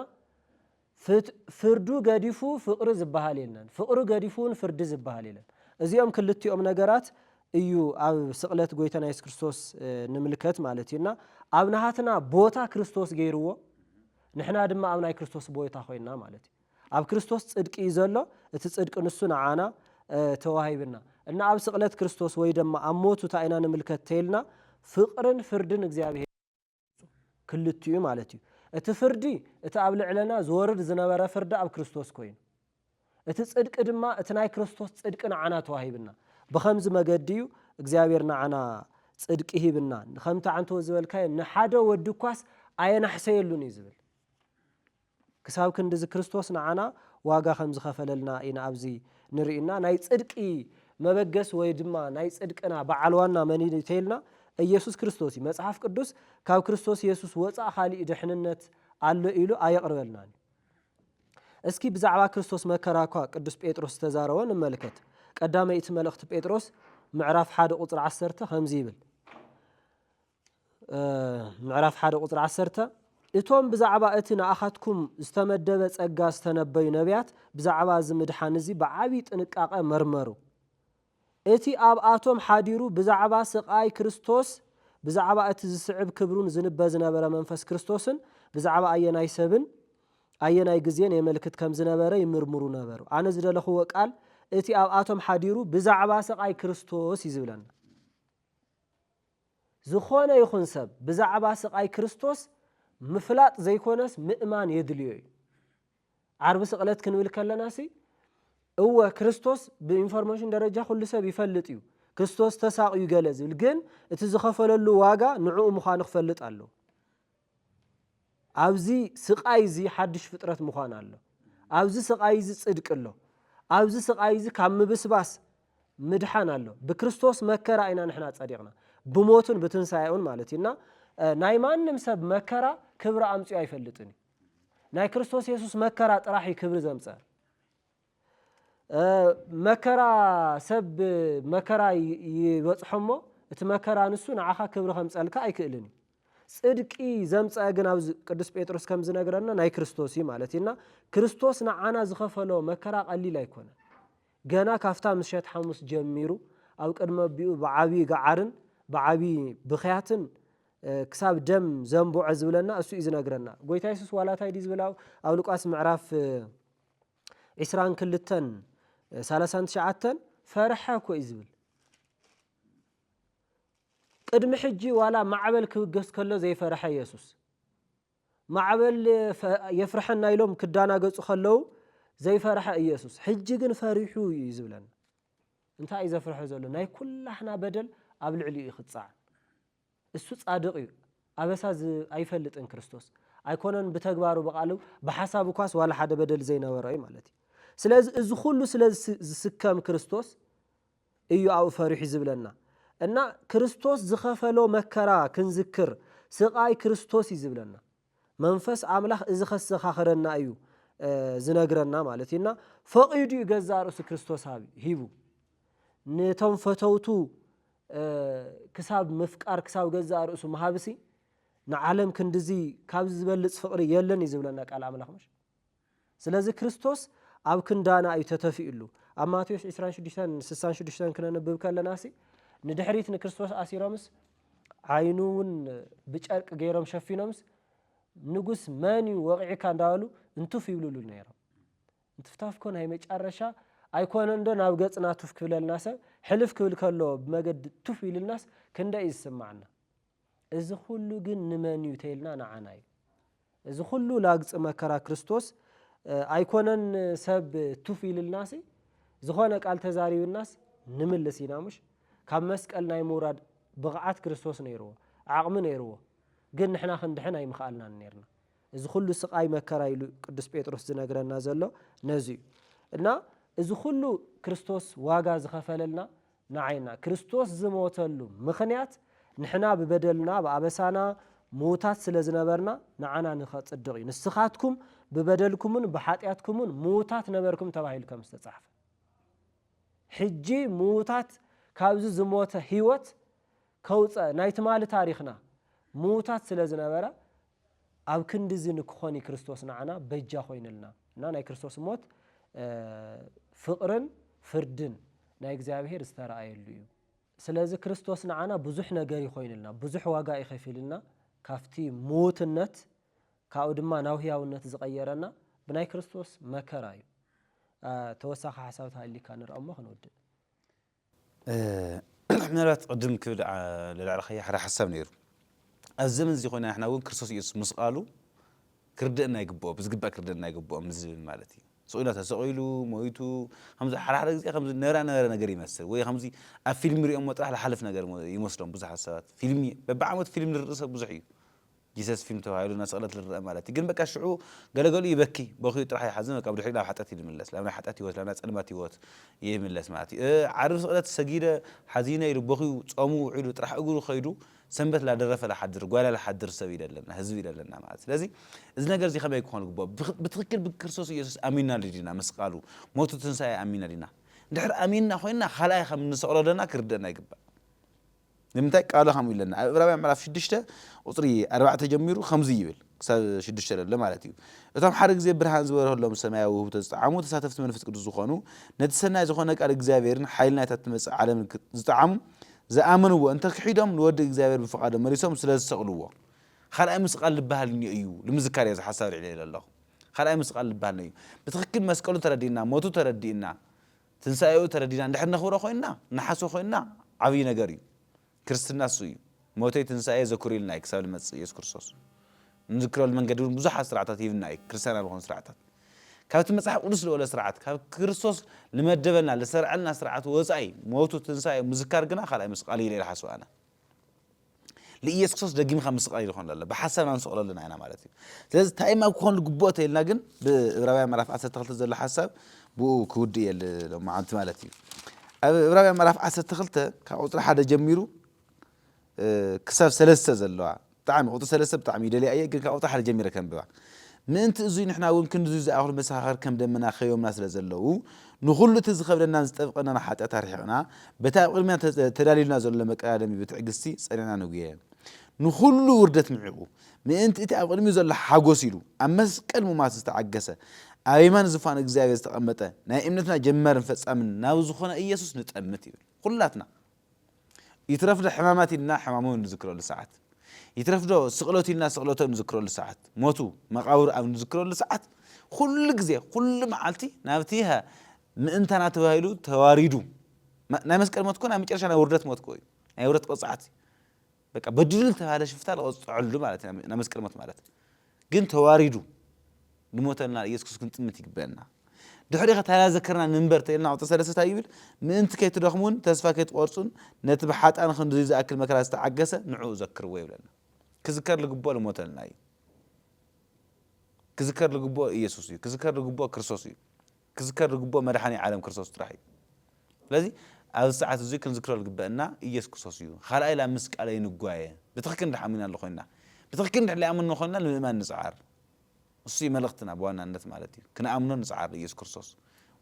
ፍት-፣ ፍርዱ ገዲፉ ፍቕሪ ዝበሃል የለን፣ ፍቕሪ ገዲፉ እውን ፍርዲ ዝበሃል የለን። እዚኦም ክልቲኦም ነገራት እዩ ኣብ ስቕለት ጎይታና የሱስ ክርስቶስ፣ እ፣ ንምልከት ማለት እዩ። እና ኣብ ናሃትና ቦታ ክርስቶስ ገይርዎ፣ ንሕና ድማ ኣብ ናይ ክርስቶስ ቦታ ኮይንና ማለት እዩ። ኣብ ክርስቶስ ጽድቂ እዩ ዘሎ፣ እቲ ጽድቂ ንሱ ንዓና፣ እ፣ ተዋሂብና። እና ኣብ ስቕለት ክርስቶስ ወይ ድማ ኣብ ሞቱ እንታይ ኢና ንምልከት ተይልና፣ ፍቕርን ፍርድን እግዚኣብሔር ክልቲኡ ማለት እዩ። እቲ ፍርዲ፣ እቲ ኣብ ልዕለና ዝወርድ ዝነበረ ፍርዲ ኣብ ክርስቶስ ኮይኑ፣ እቲ ጽድቂ ድማ፣ እቲ ናይ ክርስቶስ ጽድቂ ንዓና ተዋሂብና። ብኸምዚ መገዲ እዩ እግዚኣብሔር ንዓና ጽድቂ ሂብና። ከምቲ ዓንተወ ዝበልካዮ፣ ንሓደ ወዲ እኳስ ኣየናሕሰየሉን እዩ ዝብል። ክሳብ ክንድዚ ክርስቶስ ንዓና ዋጋ ከም ዝኸፈለልና ኢና ኣብዚ ንርእና። ናይ ጽድቂ መበገስ ወይ ድማ ናይ ጽድቅና በዓል ዋና መን እዩ ተይልና፣ ኢየሱስ ክርስቶስ እዩ። መጽሓፍ ቅዱስ ካብ ክርስቶስ ኢየሱስ ወጻእ ካሊእ ድሕንነት ኣሎ ኢሉ ኣየቕርበልናን እዩ። እስኪ ብዛዕባ ክርስቶስ መከራ እኳ ቅዱስ ጴጥሮስ ዝተዛረቦ ንመልከት። ቀዳመይቲ መልእኽቲ ጴጥሮስ ምዕራፍ ሓደ ቁጽሪ ዓሰርተ ከምዚ ይብል። እ፣ ምዕራፍ ሓደ ቁጽሪ ዓሰርተ፣ "እቶም ብዛዕባ እቲ ንኣኻትኩም ዝተመደበ ጸጋ ዝተነበዩ ነቢያት ብዛዕባ እዚ ምድሓን እዚ ብዓቢ ጥንቃቐ መርመሩ። እቲ ኣብኣቶም ሓዲሩ ብዛዕባ ስቓይ ክርስቶስ፣ ብዛዕባ እቲ ዝስዕብ ክብሩን ዝንበ ዝነበረ መንፈስ ክርስቶስን፣ ብዛዕባ ኣየናይ ሰብን ኣየናይ ግዜን የመልክት ከም ዝነበረ ይምርምሩ ነበሩ። ኣነ ዝደለኽዎ ቃል እቲ ኣብኣቶም ሓዲሩ ብዛዕባ ስቓይ ክርስቶስ" እዩ ዝብለና። ዝኾነ ይኹን ሰብ ብዛዕባ ስቓይ ክርስቶስ ምፍላጥ ዘይኮነስ ምእማን የድልዮ እዩ። ዓርቢ ስቕለት ክንብል ከለናሲ፣ እወ፣ ክርስቶስ ብኢንፎርሜሽን ደረጃ ኩሉ ሰብ ይፈልጥ እዩ። ክርስቶስ ተሳቕዩ ገለ ዝብል፣ ግን እቲ ዝኸፈለሉ ዋጋ ንዕኡ ምዃኑ ክፈልጥ ኣለዎ። ኣብዚ ስቓይ እዚ ሓድሽ ፍጥረት ምዃን ኣሎ። ኣብዚ ስቓይ እዚ ጽድቂ ኣሎ። ኣብዚ ስቓይ እዚ ካብ ምብስባስ ምድሓን ኣሎ። ብክርስቶስ መከራ ኢና ንሕና ጸዲቕና። ብሞቱን ብትንሳኤኡን ማለት እዩ። እና፣ እ፣ ናይ ማንም ሰብ መከራ ክብሪ ኣምጺኡ ኣይፈልጥን እዩ። ናይ ክርስቶስ የሱስ መከራ ጥራሕ እዩ ክብሪ ዘምጽእ። እ፣ መከራ፣ ሰብ መከራ ይ-፣ ይበጽሖ እሞ፣ እቲ መከራ ንሱ ንዓኻ ክብሪ ከምጸልካ ኣይክእልን እዩ። ጽድቂ ዘምጸአ ግን ኣብዚ ቅዱስ ጴጥሮስ ከም ዝነግረና ናይ ክርስቶስ እዩ ማለት እዩ። እና ክርስቶስ ንዓና ዝኸፈሎ መከራ ቀሊል ኣይኮነን። ገና ካብታ ምሸት ሓሙስ ጀሚሩ ኣብ ቅድሚ ኣቢኡ ብዓቢ ገዓርን ብዓቢ ብኽያትን፣ እ፣ ክሳብ ደም ዘንብዖ ዝብለና እሱ እዩ ዝነግረና። ጎይታ የሱስ ዋላ እንታይ ድዩ ዝብል ኣብ፣ ኣብ ሉቃስ ምዕራፍ፣ እ፣ ዒስራን ክልተን፣ እ፣ ሰላሳን ትሽዓተን፣ "ፈርሐ" እኮ እዩ ዝብል። ቅድሚ ሕጂ ዋላ ማዕበል ክብገስ ከሎ ዘይፈርሐ የሱስ፣ ማዕበል ፈ-፣ የፍርሐና ኢሎም ክዳናገጹ ከለዉ ዘይፈርሐ ኢየሱስ፣ ሕጂ ግን ፈሪሑ እዩ ዝብለና። እንታይ እዩ ዘፍርሖ ዘሎ? ናይ ኩላህና በደል ኣብ ልዕሊኡ እዩ ክጸዓን። እሱ ጻድቕ እዩ። ኣበሳ ዝ-፣ ኣይፈልጥን ክርስቶስ። ኣይኮነን ብተግባሩ ብቓሉ፣ ብሓሳብ እኳስ ዋላ ሓደ በደል ዘይነበሮ እዩ ማለት እዩ። ስለዚ እዚ ኩሉ ስለ ዝስ-፣ ዝስከም ክርስቶስ እዩ ኣብኡ ፈሪሑ ዝብለና። እና ክርስቶስ ዝኸፈሎ መከራ ክንዝክር፣ ስቓይ ክርስቶስ እዩ ዝብለና። መንፈስ ኣምላኽ እዚ ከዘኻኽረና እዩ፣ እ፣ ዝነግረና ማለት እዩ። እና ፈቒዱ እዩ ገዛእ ርእሱ ክርስቶስ ሃብ-፣ ሂቡ። ነቶም ፈተውቱ፣ እ፣ ክሳብ ምፍቃር፣ ክሳብ ገዛእ ርእሱ ምሃብሲ፣ ንዓለም ክንድዚ ካብዚ ዝበልጽ ፍቕሪ የለን እዩ ዝብለና ቃል ኣምላኽ፣ ምሽ? ስለዚ ክርስቶስ ኣብ ክንዳና እዩ ተተፊኡሉ። ኣብ ማቴዎስ ዒስራን ሽዱሽተን ስሳን ሽዱሽተን ክነንብብ ከለናሲ፣ ንድሕሪት ንክርስቶስ ኣሲሮምስ ዓይኑ እውን ብጨርቂ ገይሮም ሸፊኖምስ ንጉስ መን እዩ ወቒዕካ እንዳበሉ እንትፍ ይብልሉ ነይሮም። እንትፍታፍ ኮ ናይ መጨረሻ ኣይኮነን ዶ ናብ ገጽና ቱፍ ክብለልና ሰብ ሕልፍ ክብል ከሎ ብመገዲ ቱፍ ኢልልናስ ክንደይ እዩ ዝስማዓና። እዚ ኩሉ ግን ንመን እዩ ተይልና ንዓና እዩ። እዚ ኩሉ ላግጺ መከራ ክርስቶስ ኣይኮነን ሰብ ቱፍ ኢልልናሲ ዝኾነ ቃል ተዛሪብናስ ንምልስ ኢና። ሙሽ ካብ መስቀል ናይ ምውራድ ብቕዓት ክርስቶስ ነይርዎ፣ ዓቕሚ ነይርዎ። ግን ንሕና ክንድሕን ኣይምኽኣልናን ነይርና። እዚ ኩሉ ስቓይ መከራ ኢሉ ቅዱስ ጴጥሮስ ዝነግረና ዘሎ ነዚ እዩ። እና እዚ ኩሉ ክርስቶስ ዋጋ ዝኸፈለልና ንዓይና ክርስቶስ ዝሞተሉ ምኽንያት ንሕና ብበደልና ብኣበሳና ምዉታት ስለ ዝነበርና ንዓና ንኸጽድቕ እዩ። ንስኻትኩም ብበደልኩምን ብሓጢኣትኩምን ምዉታት ነበርኩም ተባሂሉ ከም ዝተጻሕፈ። ሕጂ ምዉታት ካብዚ ዝሞተ ህይወት ከውፀ ናይ ትማሊ ታሪኽና ምዉታት ስለ ዝነበረ ኣብ ክንዲ እዚ ንክኾን እዩ ክርስቶስ ንዓና በጃ ኮይንልና እና ናይ ክርስቶስ ሞት ፍቕርን ፍርድን ናይ እግዚኣብሔር ዝተረኣየሉ እዩ። ስለዚ ክርስቶስ ንዓና ብዙሕ ነገር ይኮይንልና፣ ብዙሕ ዋጋ ይኸፊልና። ካብቲ ምዉትነት ካብኡ ድማ ናብ ህያውነት ዝቐየረና ብናይ ክርስቶስ መከራ እዩ። ተወሳኺ ሓሳብ ተሃሊካ ንርኣ እሞ ክንውድእ። ምናልባት ቅድም ክብል ልዕሊ ኸያ ሓደ ሓሳብ ነይሩ። ኣብዚ ዘመን እዚ ኮይና ንሕና እውን ክርስቶስ ኢየሱስ ምስቓሉ ክርድእና ይግብኦ፣ ብዝግባእ ክርድእና ይግብኦ ምስ ዝብል ማለት እዩ። ስቕ ኢሉ ተሰቒሉ ሞይቱ፣ ከምዚ ሓደ ሓደ ግዜ ከምዚ ነራ ነበረ ነገር ይመስል፣ ወይ ከምዚ ኣብ ፊልም ሪኦሞ ጥራሕ ዝሓልፍ ነገር ይመስሎም ብዙሓት ሰባት። ፊልም በብዓመቱ ፊልም ንርኢ ሰብ ብዙሕ እዩ። ጂሰስ ፊልም ተባሂሉ እና ስቕለት ዝረአ ማለት እዩ። ግን በቃ ሽዑ ገለገሉ ይበኪ፣ በኺዩ ጥራሕ ይሓዝን በቃ ብድሕሪኡ ናብ ሓጢኣት እዩ ዝምለስ፣ ናብ ናይ ሓጢኣት ህይወት፣ ናብ ናይ ጸልማት ህይወት ይምለስ ማለት እዩ። ዓርቢ ስቕለት ሰጊደ ሓዚነ ኢሉ በኺዩ ጾሙ ውዒሉ ጥራሕ እግሩ ከይዱ ሰንበት ላደረፈ ላሓድር ጓይላ ላሓድር ሰብ ኢለለና ህዝቢ ኢለለና ማለት። ስለዚ እዚ ነገር እዚ ከመይ ክኾን ግቦ? ብትኽክል ብክርስቶስ ኢየሱስ ኣሚንና ዲና ምስቃሉ ሞቱ ትንሳኤ ኣሚንና ዲና? ድሕሪ ኣሚንና ኮይንና ካልኣይ ከም ንሰቕሎ ዘለና ክርደና ይግባእ። ንምንታይ ቃሉ ከምኡ ኢለና ኣብ ዕብራውያን ምዕራፍ ሽዱሽተ ቁፅሪ ኣርባዕተ ጀሚሩ ከምዚ ይብል ክሳብ ሽዱሽተ ለለ ማለት እዩ። እቶም ሓደ ግዜ ብርሃን ዝበርሀሎም ሰማያዊ ውህብቶ ዝጠዓሙ ተሳተፍቲ መንፈስ ቅዱስ ዝኾኑ ነቲ ሰናይ ዝኾነ ቃል እግዚኣብሔርን ሓይሊ ናይታ ትመፅእ ዓለምን ዝጠዓሙ ዝኣመንዎ እንተ ክሒዶም ንወዲ እግዚኣብሔር ብፍቓዶም መሊሶም ስለ ዝሰቕልዎ። ካልኣይ ምስቓል ዝበሃል እኒኦ እዩ ንምዝካር እየ ዝሓሳብ ልዕለ ኢለ ኣለኹ። ካልኣይ ምስቓል ዝበሃል እዩ። ብትኽክል መስቀሉ ተረዲእና፣ ሞቱ ተረዲእና፣ ትንሳኤኡ ተረዲእና እንድሕር ነኽብሮ ኮይንና፣ ንሓስቦ ኮይንና ዓብዪ ነገር እዩ። ክርስትና እሱ እዩ። ሞተይ ትንሳኤ ዘኩር ኢልና እዩ ክሳብ ልመፅእ ኢየሱስ ክርስቶስ። ንዝክረሉ መንገዲ እውን ብዙሓት ስርዓታት ሂብና እዩ ክርስቲያን ዝኾኑ ስርዓታት። ካብቲ መፅሓፍ ቅዱስ ዝበሎ ስርዓት ካብ ክርስቶስ ልመደበልና ልሰርዐልና ስርዓት ወፃኢ ሞቱ ትንሳኤ ምዝካር ግና ካልኣይ ምስቃል ኢለ ኢለ ሓስብ ኣነ። ንኢየሱስ ክርስቶስ ደጊምካ ምስቃል ኢሉ ኮን ኣሎ ብሓሳብና ንስቕሎ ኣለና ኢና ማለት እዩ። ስለዚ እንታይ ኢማ ክኾን ዝግብኦ ተኢልና ግን ብእብራውያን ምዕራፍ ዓሰርተ ክልተ ዘሎ ሓሳብ ብኡ ክውድእ እየ ሎማዓንቲ ማለት እዩ። ኣብ እብራውያን ምዕራፍ ዓሰርተ ክልተ ካብ ቁፅሪ ሓደ ጀሚሩ ክሳብ ሰለስተ ዘለዋ ብጣዕሚ ቁፅሪ ሰለስተ ብጣዕሚ ይደልያ እየ ግን ካብ ቁፅሪ ሓደ ጀሚረ ከንብባ። ምእንቲ እዙይ ንሕና እውን ክንድዙይ ዝኣኽሉ መሰኻኽር ከም ደመና ከዮምና ስለ ዘለዉ ንኹሉ እቲ ዝኸብደናን ዝጠብቐናን ሓጢኣት ኣርሒቕና በቲ ኣብ ቅድሚና ተዳልዩልና ዘሎ መቀዳደሚ ብትዕግስቲ ጸኒዕና ንጉየ። ንኹሉ ውርደት ምዒቑ ምእንቲ እቲ ኣብ ቅድሚኡ ዘሎ ሓጎስ ኢሉ ኣብ መስቀል ሙማት ዝተዓገሰ ኣብ የማን ዝፋን እግዚኣብሔር ዝተቐመጠ ናይ እምነትና ጀማርን ፈጻምን ናብ ዝኾነ ኢየሱስ ንጠምት ይብል። ኩላትና ይትረፍ ዶ ሕማማት ኢልና ሕማሙ ንዝክረሉ ሰዓት፣ ይትረፍ ዶ ስቕለቱ ኢልና ስቕለቱ ኣብ ንዝክረሉ ሰዓት፣ ሞቱ መቓብሩ ኣብ ንዝክረሉ ሰዓት፣ ኩሉ ግዜ ኩሉ መዓልቲ ናብቲ ምእንታና ተባሂሉ ተዋሪዱ። ናይ መስቀል ሞት እኮ ናይ መጨረሻ ናይ ውርደት ሞት እኮ እዩ። ናይ ውርደት ቅፅዓት እዩ። በቃ በዲሉ ዝተባህለ ሽፍታ ዝቐፅዐሉ ማለት እዩ ናይ መስቀል ሞት ማለት። ግን ተዋሪዱ ንሞተልና ኢየሱስ ክርስቶስ ክንጥምት ይግበአና። ድሕሪኡ ከታላ ዘከርና ንንበር ተኢልና ቁፅሪ ሰለስተ ይብል ምእንቲ ከይትደኽሙን ተስፋ ከይትቆርፁን ነቲ ብሓጣን ክንድዚ ዝኣክል መከራ ዝተዓገሰ ንዕኡ ዘክርዎ ይብለና። ክዝከር ልግቦ ልሞተልና እዩ። ክዝከር ልግቦ ኢየሱስ እዩ። ክዝከር ልግቦ ክርስቶስ እዩ። ክዝከር ልግቦ መድሓኒ ዓለም ክርስቶስ ጥራሕ እዩ። ስለዚ ኣብዚ ሰዓት እዚ ክንዝክሮ ልግበአና ኢየሱስ ክርስቶስ እዩ። ካልኣይ ላ ምስ ቃለይ ንጓየ ብትኽክል እንድሓሚና ኣሎ ኮይንና ብትኽክል እንድሕለይ ኣምን ኮይንና ንምእማን ንፅዓር። እሱ እዩ መልእኽትና ብዋናነት ማለት እዩ። ክንኣምኖ ንፅዓር ኢየሱስ ክርስቶስ።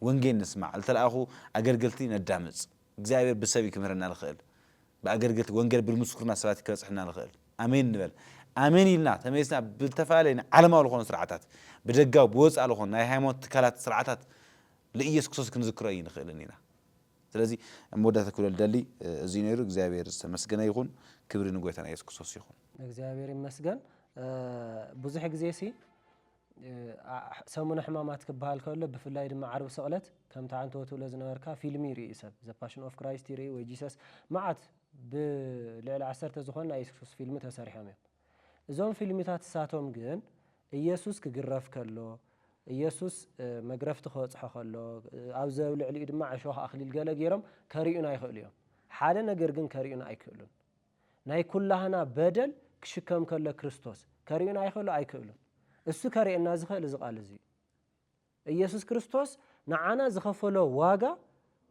ወንጌል ንስማዕ። ልተለኣኹ ኣገልገልቲ ነዳምፅ። እግዚኣብሔር ብሰብ እዩ ክምህረና ልኽእል። ብኣገልገልቲ ወንጌል ብምስኩርና ሰባት ከበፅሕና ንኽእል። ኣሜን ንበል። ኣሜን ኢልና ተመሊስና ብልተፈላለየ ዓለማዊ ዝኾኑ ስርዓታት ብደጋዊ ብወፃእ ዝኾኑ ናይ ሃይማኖት ትካላት ስርዓታት ንኢየሱስ ክርስቶስ ክንዝክሮ ኣይንኽእልን ኢና። ስለዚ መወዳእታ ክብሎ ልደሊ እዚ ነይሩ። እግዚኣብሔር ዝተመስገነ ይኹን። ክብሪ ንጎይታና የሱስ ክርስቶስ ይኹን። እግዚኣብሔር ይመስገን። ብዙሕ ግዜ ሲ ሰሙነ ሕማማት ክበሃል ከሎ፣ ብፍላይ ድማ ዓርቢ ስቕለት፣ ከምቲ ዓንተወ ትብሎ ዝነበርካ፣ ፊልም ይርኢ ሰብ። ዘ ፓሽን ኦፍ ክራይስት ይርኢ ወይ ጂሰስ፣ መዓት ብልዕሊ ዓሰርተ ዝኾኑ ናይ የሱስ ክርስቶስ ፊልም ተሰሪሖም እዮም። እዞም ፊልምታት እሳቶም ግን ኢየሱስ ክግረፍ ከሎ፣ ኢየሱስ መግረፍቲ ክበጽሖ ከሎ፣ ኣብ ዘብ ልዕሊኡ ድማ ዕሾኽ ኣኽሊል ገለ ገይሮም ከርእዩና ይኽእሉ እዮም። ሓደ ነገር ግን ከርእዩና ኣይክእሉን። ናይ ኩላህና በደል ክሽከም ከሎ ክርስቶስ ከርእዩና ይኽእሉ ኣይክእሉን። እሱ ከርእየና ዝኽእል እዚ ቃል እዚ እዩ። ኢየሱስ ክርስቶስ ንዓና ዝኸፈሎ ዋጋ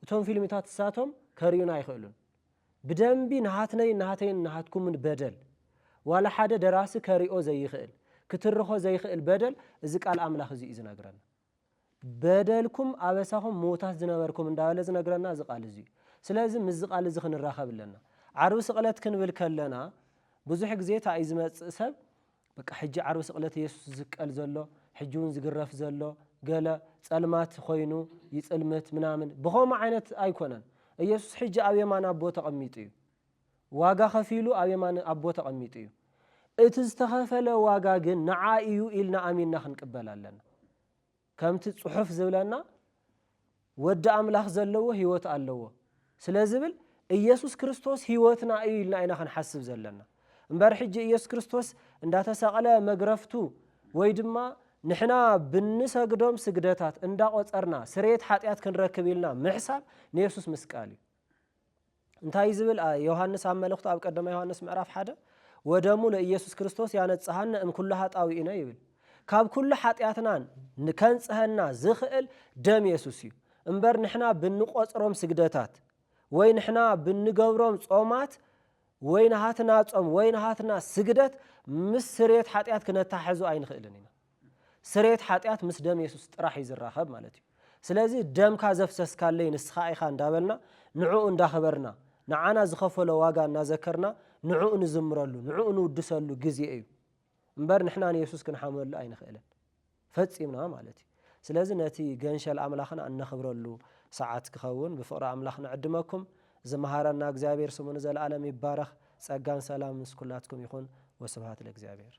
እቶም ፊልምታት እሳቶም ከርእዩና ኣይኽእሉን። ብደንቢ ናሃትነይ ናሃተይን ናሃትኩምን በደል ዋላ ሓደ ደራሲ ከሪኦ ዘይኽእል፣ ክትርኾ ዘይኽእል በደል እዚ ቃል ኣምላኽ እዚ እዩ ዝነግረና። በደልኩም ኣበሳኹም ምዉታት ዝነበርኩም እንዳበለ ዝነግረና እዚ ቃል እዚ እዩ። ስለዚ ምስዚ ቃል እዚ ክንራኸብ ኣለና። ዓርቢ ስቕለት ክንብል ከለና ብዙሕ ግዜ እንታይ እዩ ዝመጽእ ሰብ፣ በቃ ሕጂ ዓርቢ ስቕለት ኢየሱስ ዝስቀል ዘሎ፣ ሕጂ እውን ዝግረፍ ዘሎ፣ ገለ ጸልማት ኮይኑ ይጽልምት ምናምን፣ ብኸምኡ ዓይነት ኣይኮነን። ኢየሱስ ሕጂ ኣብ የማን ኣቦ ተቐሚጡ እዩ። ዋጋ ከፊሉ ኣብ የማን ኣቦ ተቐሚጡ እዩ። እቲ ዝተኸፈለ ዋጋ ግን ንዓ እዩ ኢልና ኣሚንና ክንቅበል ኣለና። ከምቲ ጽሑፍ ዝብለና፣ ወዲ ኣምላኽ ዘለዎ ህይወት ኣለዎ ስለ ዝብል፣ ኢየሱስ ክርስቶስ ህይወትና እዩ ኢልና ኢና ክንሓስብ ዘለና። እምበር ሕጂ ኢየሱስ ክርስቶስ እንዳተሰቕለ መግረፍቱ ወይ ድማ ንሕና ብንሰግዶም ስግደታት እንዳቖጸርና ስርየት ሓጢኣት ክንረክብ ኢልና ምሕሳብ ንየሱስ ምስቃል እዩ። እንታይ ዝብል፣ አ፣ ዮሃንስ ኣብ መልእኽቱ ኣብ ቀዳማይ ዮሃንስ ምዕራፍ ሓደ፣ "ወደሙ ለኢየሱስ ክርስቶስ ያነጽሃነ እምኩሉ ኃጣውኢነ" ይብል። ካብ ኩሉ ሓጢኣትና ን-፣ ከንጽሀና ዝኽእል ደም የሱስ እዩ። እምበር ንሕና ብንቆጽሮም ስግደታት ወይ ንሕና ብንገብሮም ጾማት ወይ ናሃትና ጾም ወይ ናሃትና ስግደት ምስ ስርየት ሓጢኣት ክነተሓሕዞ ኣይንኽእልን ኢና። ስርየት ሓጢኣት ምስ ደም የሱስ ጥራሕ እዩ ዝራኸብ ማለት እዩ። ስለዚ ደምካ ዘፍሰስካለይ ንስኻ ኢኻ እንዳበልና፣ ንዕኡ እንዳኸበርና፣ ንዓና ዝኸፈሎ ዋጋ እናዘከርና፣ ንዕኡ ንዝምረሉ፣ ንዕኡ ንውድሰሉ ግዜ እዩ። እምበር ንሕና ንየሱስ ክንሓመሉ ኣይንኽእልን። ፈጺምና ማለት እዩ። ስለዚ ነቲ ገንሸል ኣምላኽና እነኽብረሉ ሰዓት ክኸውን ብፍቕሪ ኣምላኽ ንዕድመኩም። ዝመሃረና እግዚኣብሔር ስሙ ንዘለኣለም ይባረኽ። ጸጋን ሰላም ምስ ኩላትኩም ይኹን። ወስብሃት ለእግዚኣብሔር።